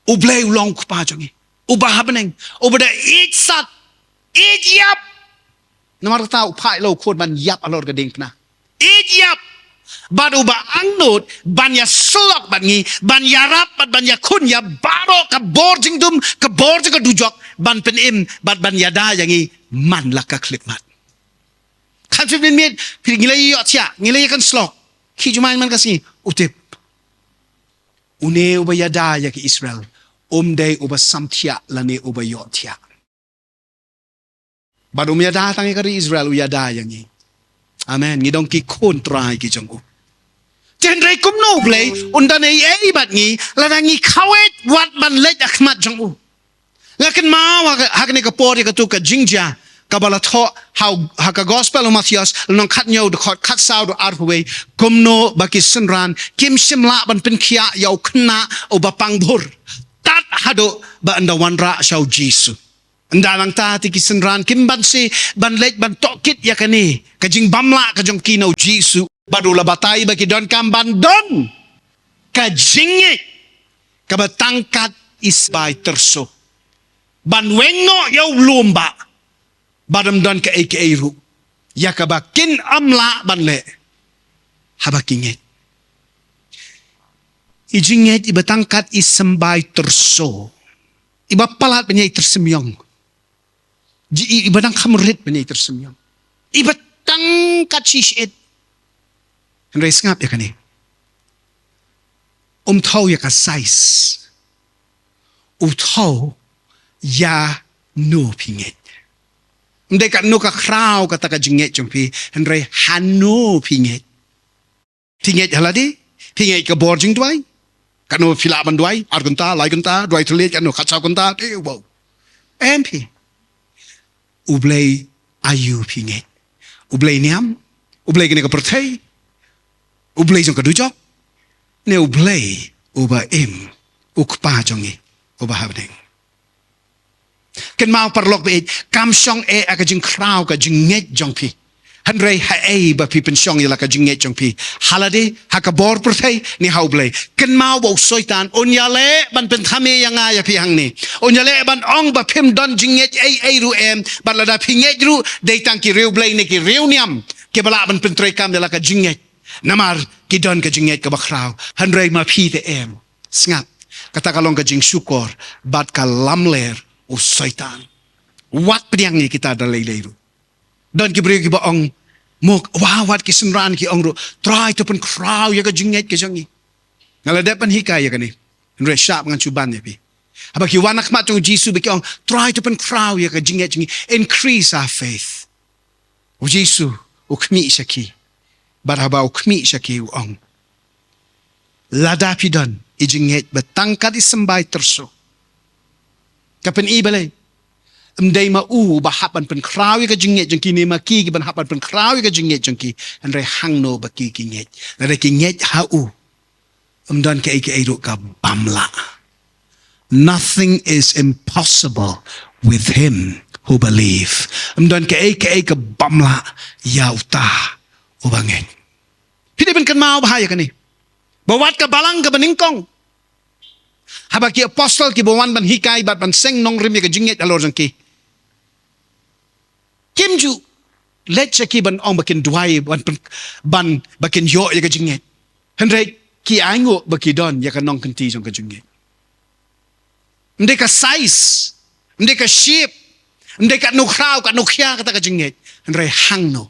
U Blei u long u Kpa jong ngi, uba ha bneng, uba da ïeit sat, ïeit ïap. Namar kata u phah ïa la u khun ban ïap halor ka diengphna. Ïeit ïap. Bad uba angnud ban ïasyllok bad ngi, ban ïarap bad ban ïakhun ïa baroh ka bor jingdum, ka bor jong ka dujok, ban pynim bad ban ïada ïa ngi man la ka khyllipmat. Khamtam phi miet, phi ngi la ïohthiah, ngi la ïakynslok. Khie jumai man ka sngi, u tip. Une uba ïada ïa ki Israel, um dei uba samthiah lane uba ïohthiah. Bad um ïada tang ïa ka ri Israel, u ïada ïa ngi. Amen. Ngi dei ki khun Trai ki jong u. Te hynrei kumno U Blei un don ei ei bad ngi lada ngi khawieit wat ban leit ha khmat jong u? Nga kynmaw ha ka, ha kane ka por ïa katu ka jingjia kaba la thoh ha, ha ka Gospel u Mathaios, lynnong khathynñiew, dkhot khatsaw haduh arphew wei, kumno ba ki synran kim shym lah ban pynkhiah ïa u khynnah uba pang bhur, tad haduh ba ynda wanrah sha u Jisu. Ynda nangta te ki synran kim banse ban leit ban tohkit ïa kane ka jingbymlah ka jong ki na u Jisu. Bad u la batai ba ki donkam ban don ka jingngeit kaba tang kat i symbai tyrso, ban weng noh ïa u lum bah, bad ym don kaei kaei ruh ïa kaba kin ym lah ban leh haba ki ngeit. I jingngeit iba tang kat i symbai tyrso, iba palat ban ïai tyrsymïong. Ji i, i ba dang kham rit ban ïai tyrsim ïong. I ba tang kat shi shit. Hynrei sngap ïa kane. Um thaw ïa ka size. U thaw ïa no phi ngeit. Ym dei katno ka khraw kata ka jingngeit jong phi, hynrei hano phi ngeit. Phi ngeit ha lade, phi ngeit ka bor jingduwai. Katno phi lah ban duwai, ar kynta, lai kynta, duwai thylliej, katno, khatsaw kynta, te, wow. Em phi. U Blei aïu phi ngeit. U Blei niam, U Blei kane ka pyrthei, U Blei jong ka dujok, ne U Blei uba im, U Kpa jong ngi, uba ha bneng. Kynmaw paralok baieit, kam shong eh ha ka jingkhraw ka jingngeit jong phi. Hynrei haei ba phi pynshong ïa la ka jingngeit jong phi. Ha lade, ha ka bor pyrthei, ne ha U Blei. Kynmaw ba u Soitan un ïaleh ban pynthame ïa nga ïa phi hangne. Un ïaleh ban ong ba phim don jingngeit ei ei ruh em, bad lada phi ngeit ruh, dei tang ki riewblei ne ki riewniam kiba lah ban pyntreikam ïa la ka jingngeit. Namar ki don ka jingngeit kaba khraw. Hynrei ma phi te em. Sngap, kata ka long ka jingshukor bad ka lamler u Soitan. Wat pdiang ïa kita da lei lei ruh. Don ki briew kiba ong, muk, wa, wat ki synran ki ong ruh, Trai, to pynkhraw ïa ka jingngeit ka jong ngi. Nga la dep ban hikai ïa kane. Hynrei shah ba ngan shu ban ïa phi. Haba ki wan ha khmat jong u Jisu ba ki ong, Trai, to pynkhraw ïa ka jingngeit jong ngi. Increase our faith. U Jisu u khmih sha ki. Bad haba u khmih sha ki u ong, lada phi don i jingngeit ba tang kat i symbai tyrso. Ka pyni balei? Ym dei ma u ba hap ban pynkhraw ïa ka jingngeit jong ki ne ma ki ki ban hap ban pynkhraw ïa ka jingngeit jong ki. Hynrei hangno ba ki ki ngeit. Lada ki ngeit ha u, ym don kaei kaei ruh ka bym lah. Nothing is impossible with him who believe. Ym don kaei kaei ka bym lah ïa uta uba ngeit. Phi dei ban kynmaw bha ïa kane. Ba wat ka balang kaba nyngkong, haba ki apostol kiba wan ban hikai bad ban seng nongrim ïa ka jingngeit halor jong ki, kim ju leit sha ki ban ong ba kin duwai ban, ban, ba kin ïoh ïa ka jingngeit. Hynrei ki ainguh ba ki don ïa ka nongkynti jong ka jingngeit. Ym dei ka size, ym dei ka shape, ym dei katno khraw, katno khia kata ka jingngeit. Hynrei hangno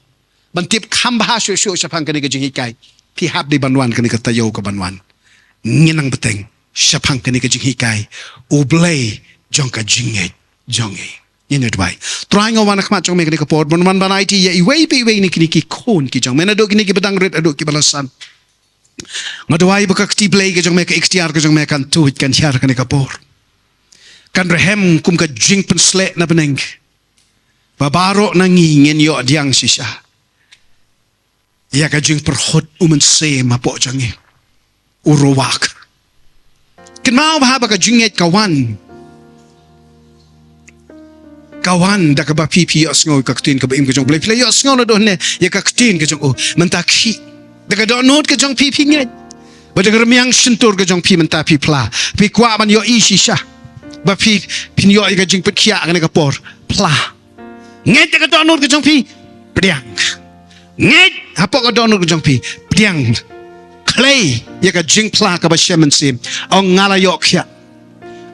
ban tip kham bha shuh shuh shaphang kane ka jinghikai, phi hap dei ban wan kane ka taïew ka ban wan. Ngin nang bteng shaphang kane ka jinghikai, U Blei jong ka jingngeit jong ngi. Ngin ïa duwai. Trai, nga wan ha khmat jong me kane ka por, ban wan ban aiti ïa iwei pa iwei na kine ki khun ki jong me, naduh kine kiba dang rit haduh kiba la san. Nga duwai ba ka kti Blei ka jong me, ka iktiar ka jong me kan tuid kan hiar kane ka por. Kan rhem kum ka jingpynshlei na bneng. Ba baroh na ngi ngin ïoh pdiang shisha ïa ka jingpyrshah U Mynsiem hapoh jong ngi. U Ruach. Kynmaw bha ba ka jingngeit ka wan, ka wan da kaba phi, phi ïohsngew ïa ka ktien kaba im ka jong U Blei. Phi la ïohsngew naduh hangne ïa ka ktien ka jong u. Mynta khie da ka dohnud ka jong phi, phi ngeit. Ba da ka rmiang shyntur ka jong phi mynta phi phla. Phi kwah ban ïohi shisha ba phi, phin ïoh ïa ka jingpynkhiah kane ka por. Phla. Ngeit da ka dohnud ka jong phi, pdiang. Ngeit hapoh ka dohnud ka jong phi, pdiang. Khlei ïa ka jingphla kaba shem mynsiem. Ong, nga la ïoh khiah.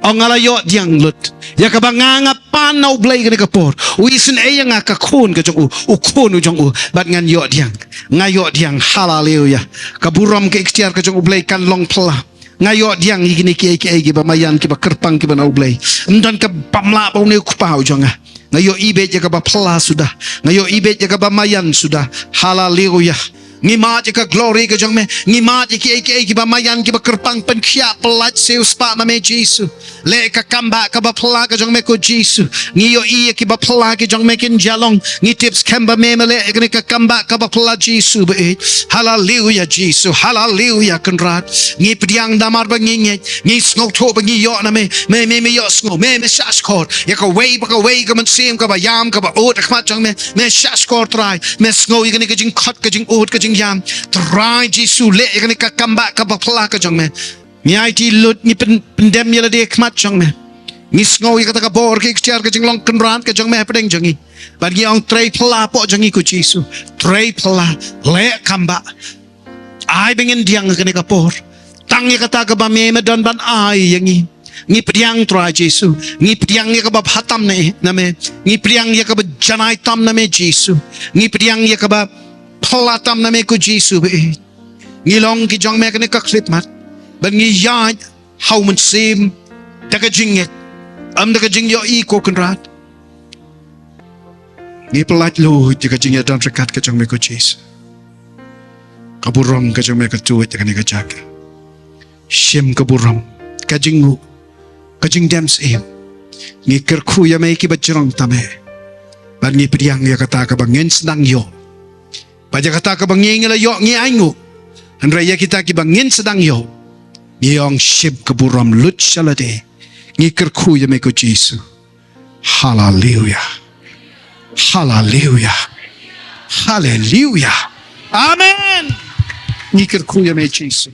Ong, nga la ïoh pdiang lut. Ïa kaba nga, nga pan na U Blei kane ka por. U isynei ïa nga, ka khun ka jong u, u khun u jong u. Bad ngan ïoh pdiang. Nga ïoh pdiang. Haleluya. Ka burom ka iktiar ka jong U Blei kan long pla. Nga ïoh pdiang ïa kine kiei kiei kiba maïan, kiba kyrpang, kiba na U Blei. Ym don ka bym lah ba une u kpa u jong nga. Nga ïohi beit ïa kaba pla suda. Nga ïohi beit ïa kaba maïan suda. Haleluya. Ngi mad ïa ka glory ka jong me. Ngi mad ïa kiei kiei kiba maïan, kiba kyrpang, pynkhiah, pyllait, siew spah ma me Jisu. Leh ka kambah kaba pla ka jong me ko Jisu. Ngi ïohi ïa kiba pla ki jong me kin jia long. Ngi tip skhem ba me, me leh ïa kane ka kambah kaba pla Jisu baieit. Haleluya Jisu. Haleluya Kynrad. Ngi pdiang namar ba ngi ngeit. Ngi sngewthuh ba ngi ïoh na me. Me, me, me ïohsngew. Me, me shahshkor ïa kawei pa kawei ka mynsiem kaba ïam, kaba ud ha khmat jong me. Me shahshkor Trai. Me sngew ïa kane ka jingkhot, ka jingud, ka jingïam. Trai Jisu, leh ïa kane ka kambah kaba pla ka jong me. Ngi aiti lut, ngi pyn-, pyndem ïa lade ha khmat jong me. Ngi sngew ïa kata ka bor, ka iktiar, ka jinglong Kynrad ka jong me hapdeng jong ngi. Bad ngi ong, trei pla hapoh jong ngi ko Jisu. Trei pla, leh kambah. Ai ba ngin pdiang ha kane ka por. Tang ïa kata kaba me, me don ban ai ïa ngi. Ngi pdiang Trai Jisu. Ngi pdiang ïa kaba bha tam na, na me. Ngi pdiang ïa kaba janai tam na me Jisu. Ngi pdiang ïa kaba phylla tam na me ko Jisu ba ïeit. Ngi long ki jong me kane ka khyllipmat. Bad ngi ïaid ha u mynsiem da ka jingngeit, ym da ka jingïohi ko Kynrad. Ngi pyllait lut ïa ka jingïadon ryngkat ka jong me ko Jisu. Ka burom ka jong me ka tuid ïa kane ka jaka. Shim ka burom, ka jingnguh, ka jingdem syiem. Ngi kyrkhu ïa me kiba jrong tam eh. Bad ngi pdiang ïa kata kaba ngin sdang ïoh. Bad ïa kata kaba ngi, ngi la ïoh ngi ainguh. Hynrei ïa kita kiba ngin sdang ïoh, ngi ong shim ka burom lut sha lade. Ngi kyrkhu ïa me ko Jisu. Haleluya. Haleluya. Haleluya. Amen. Ngi kyrkhu ïa me Jisu.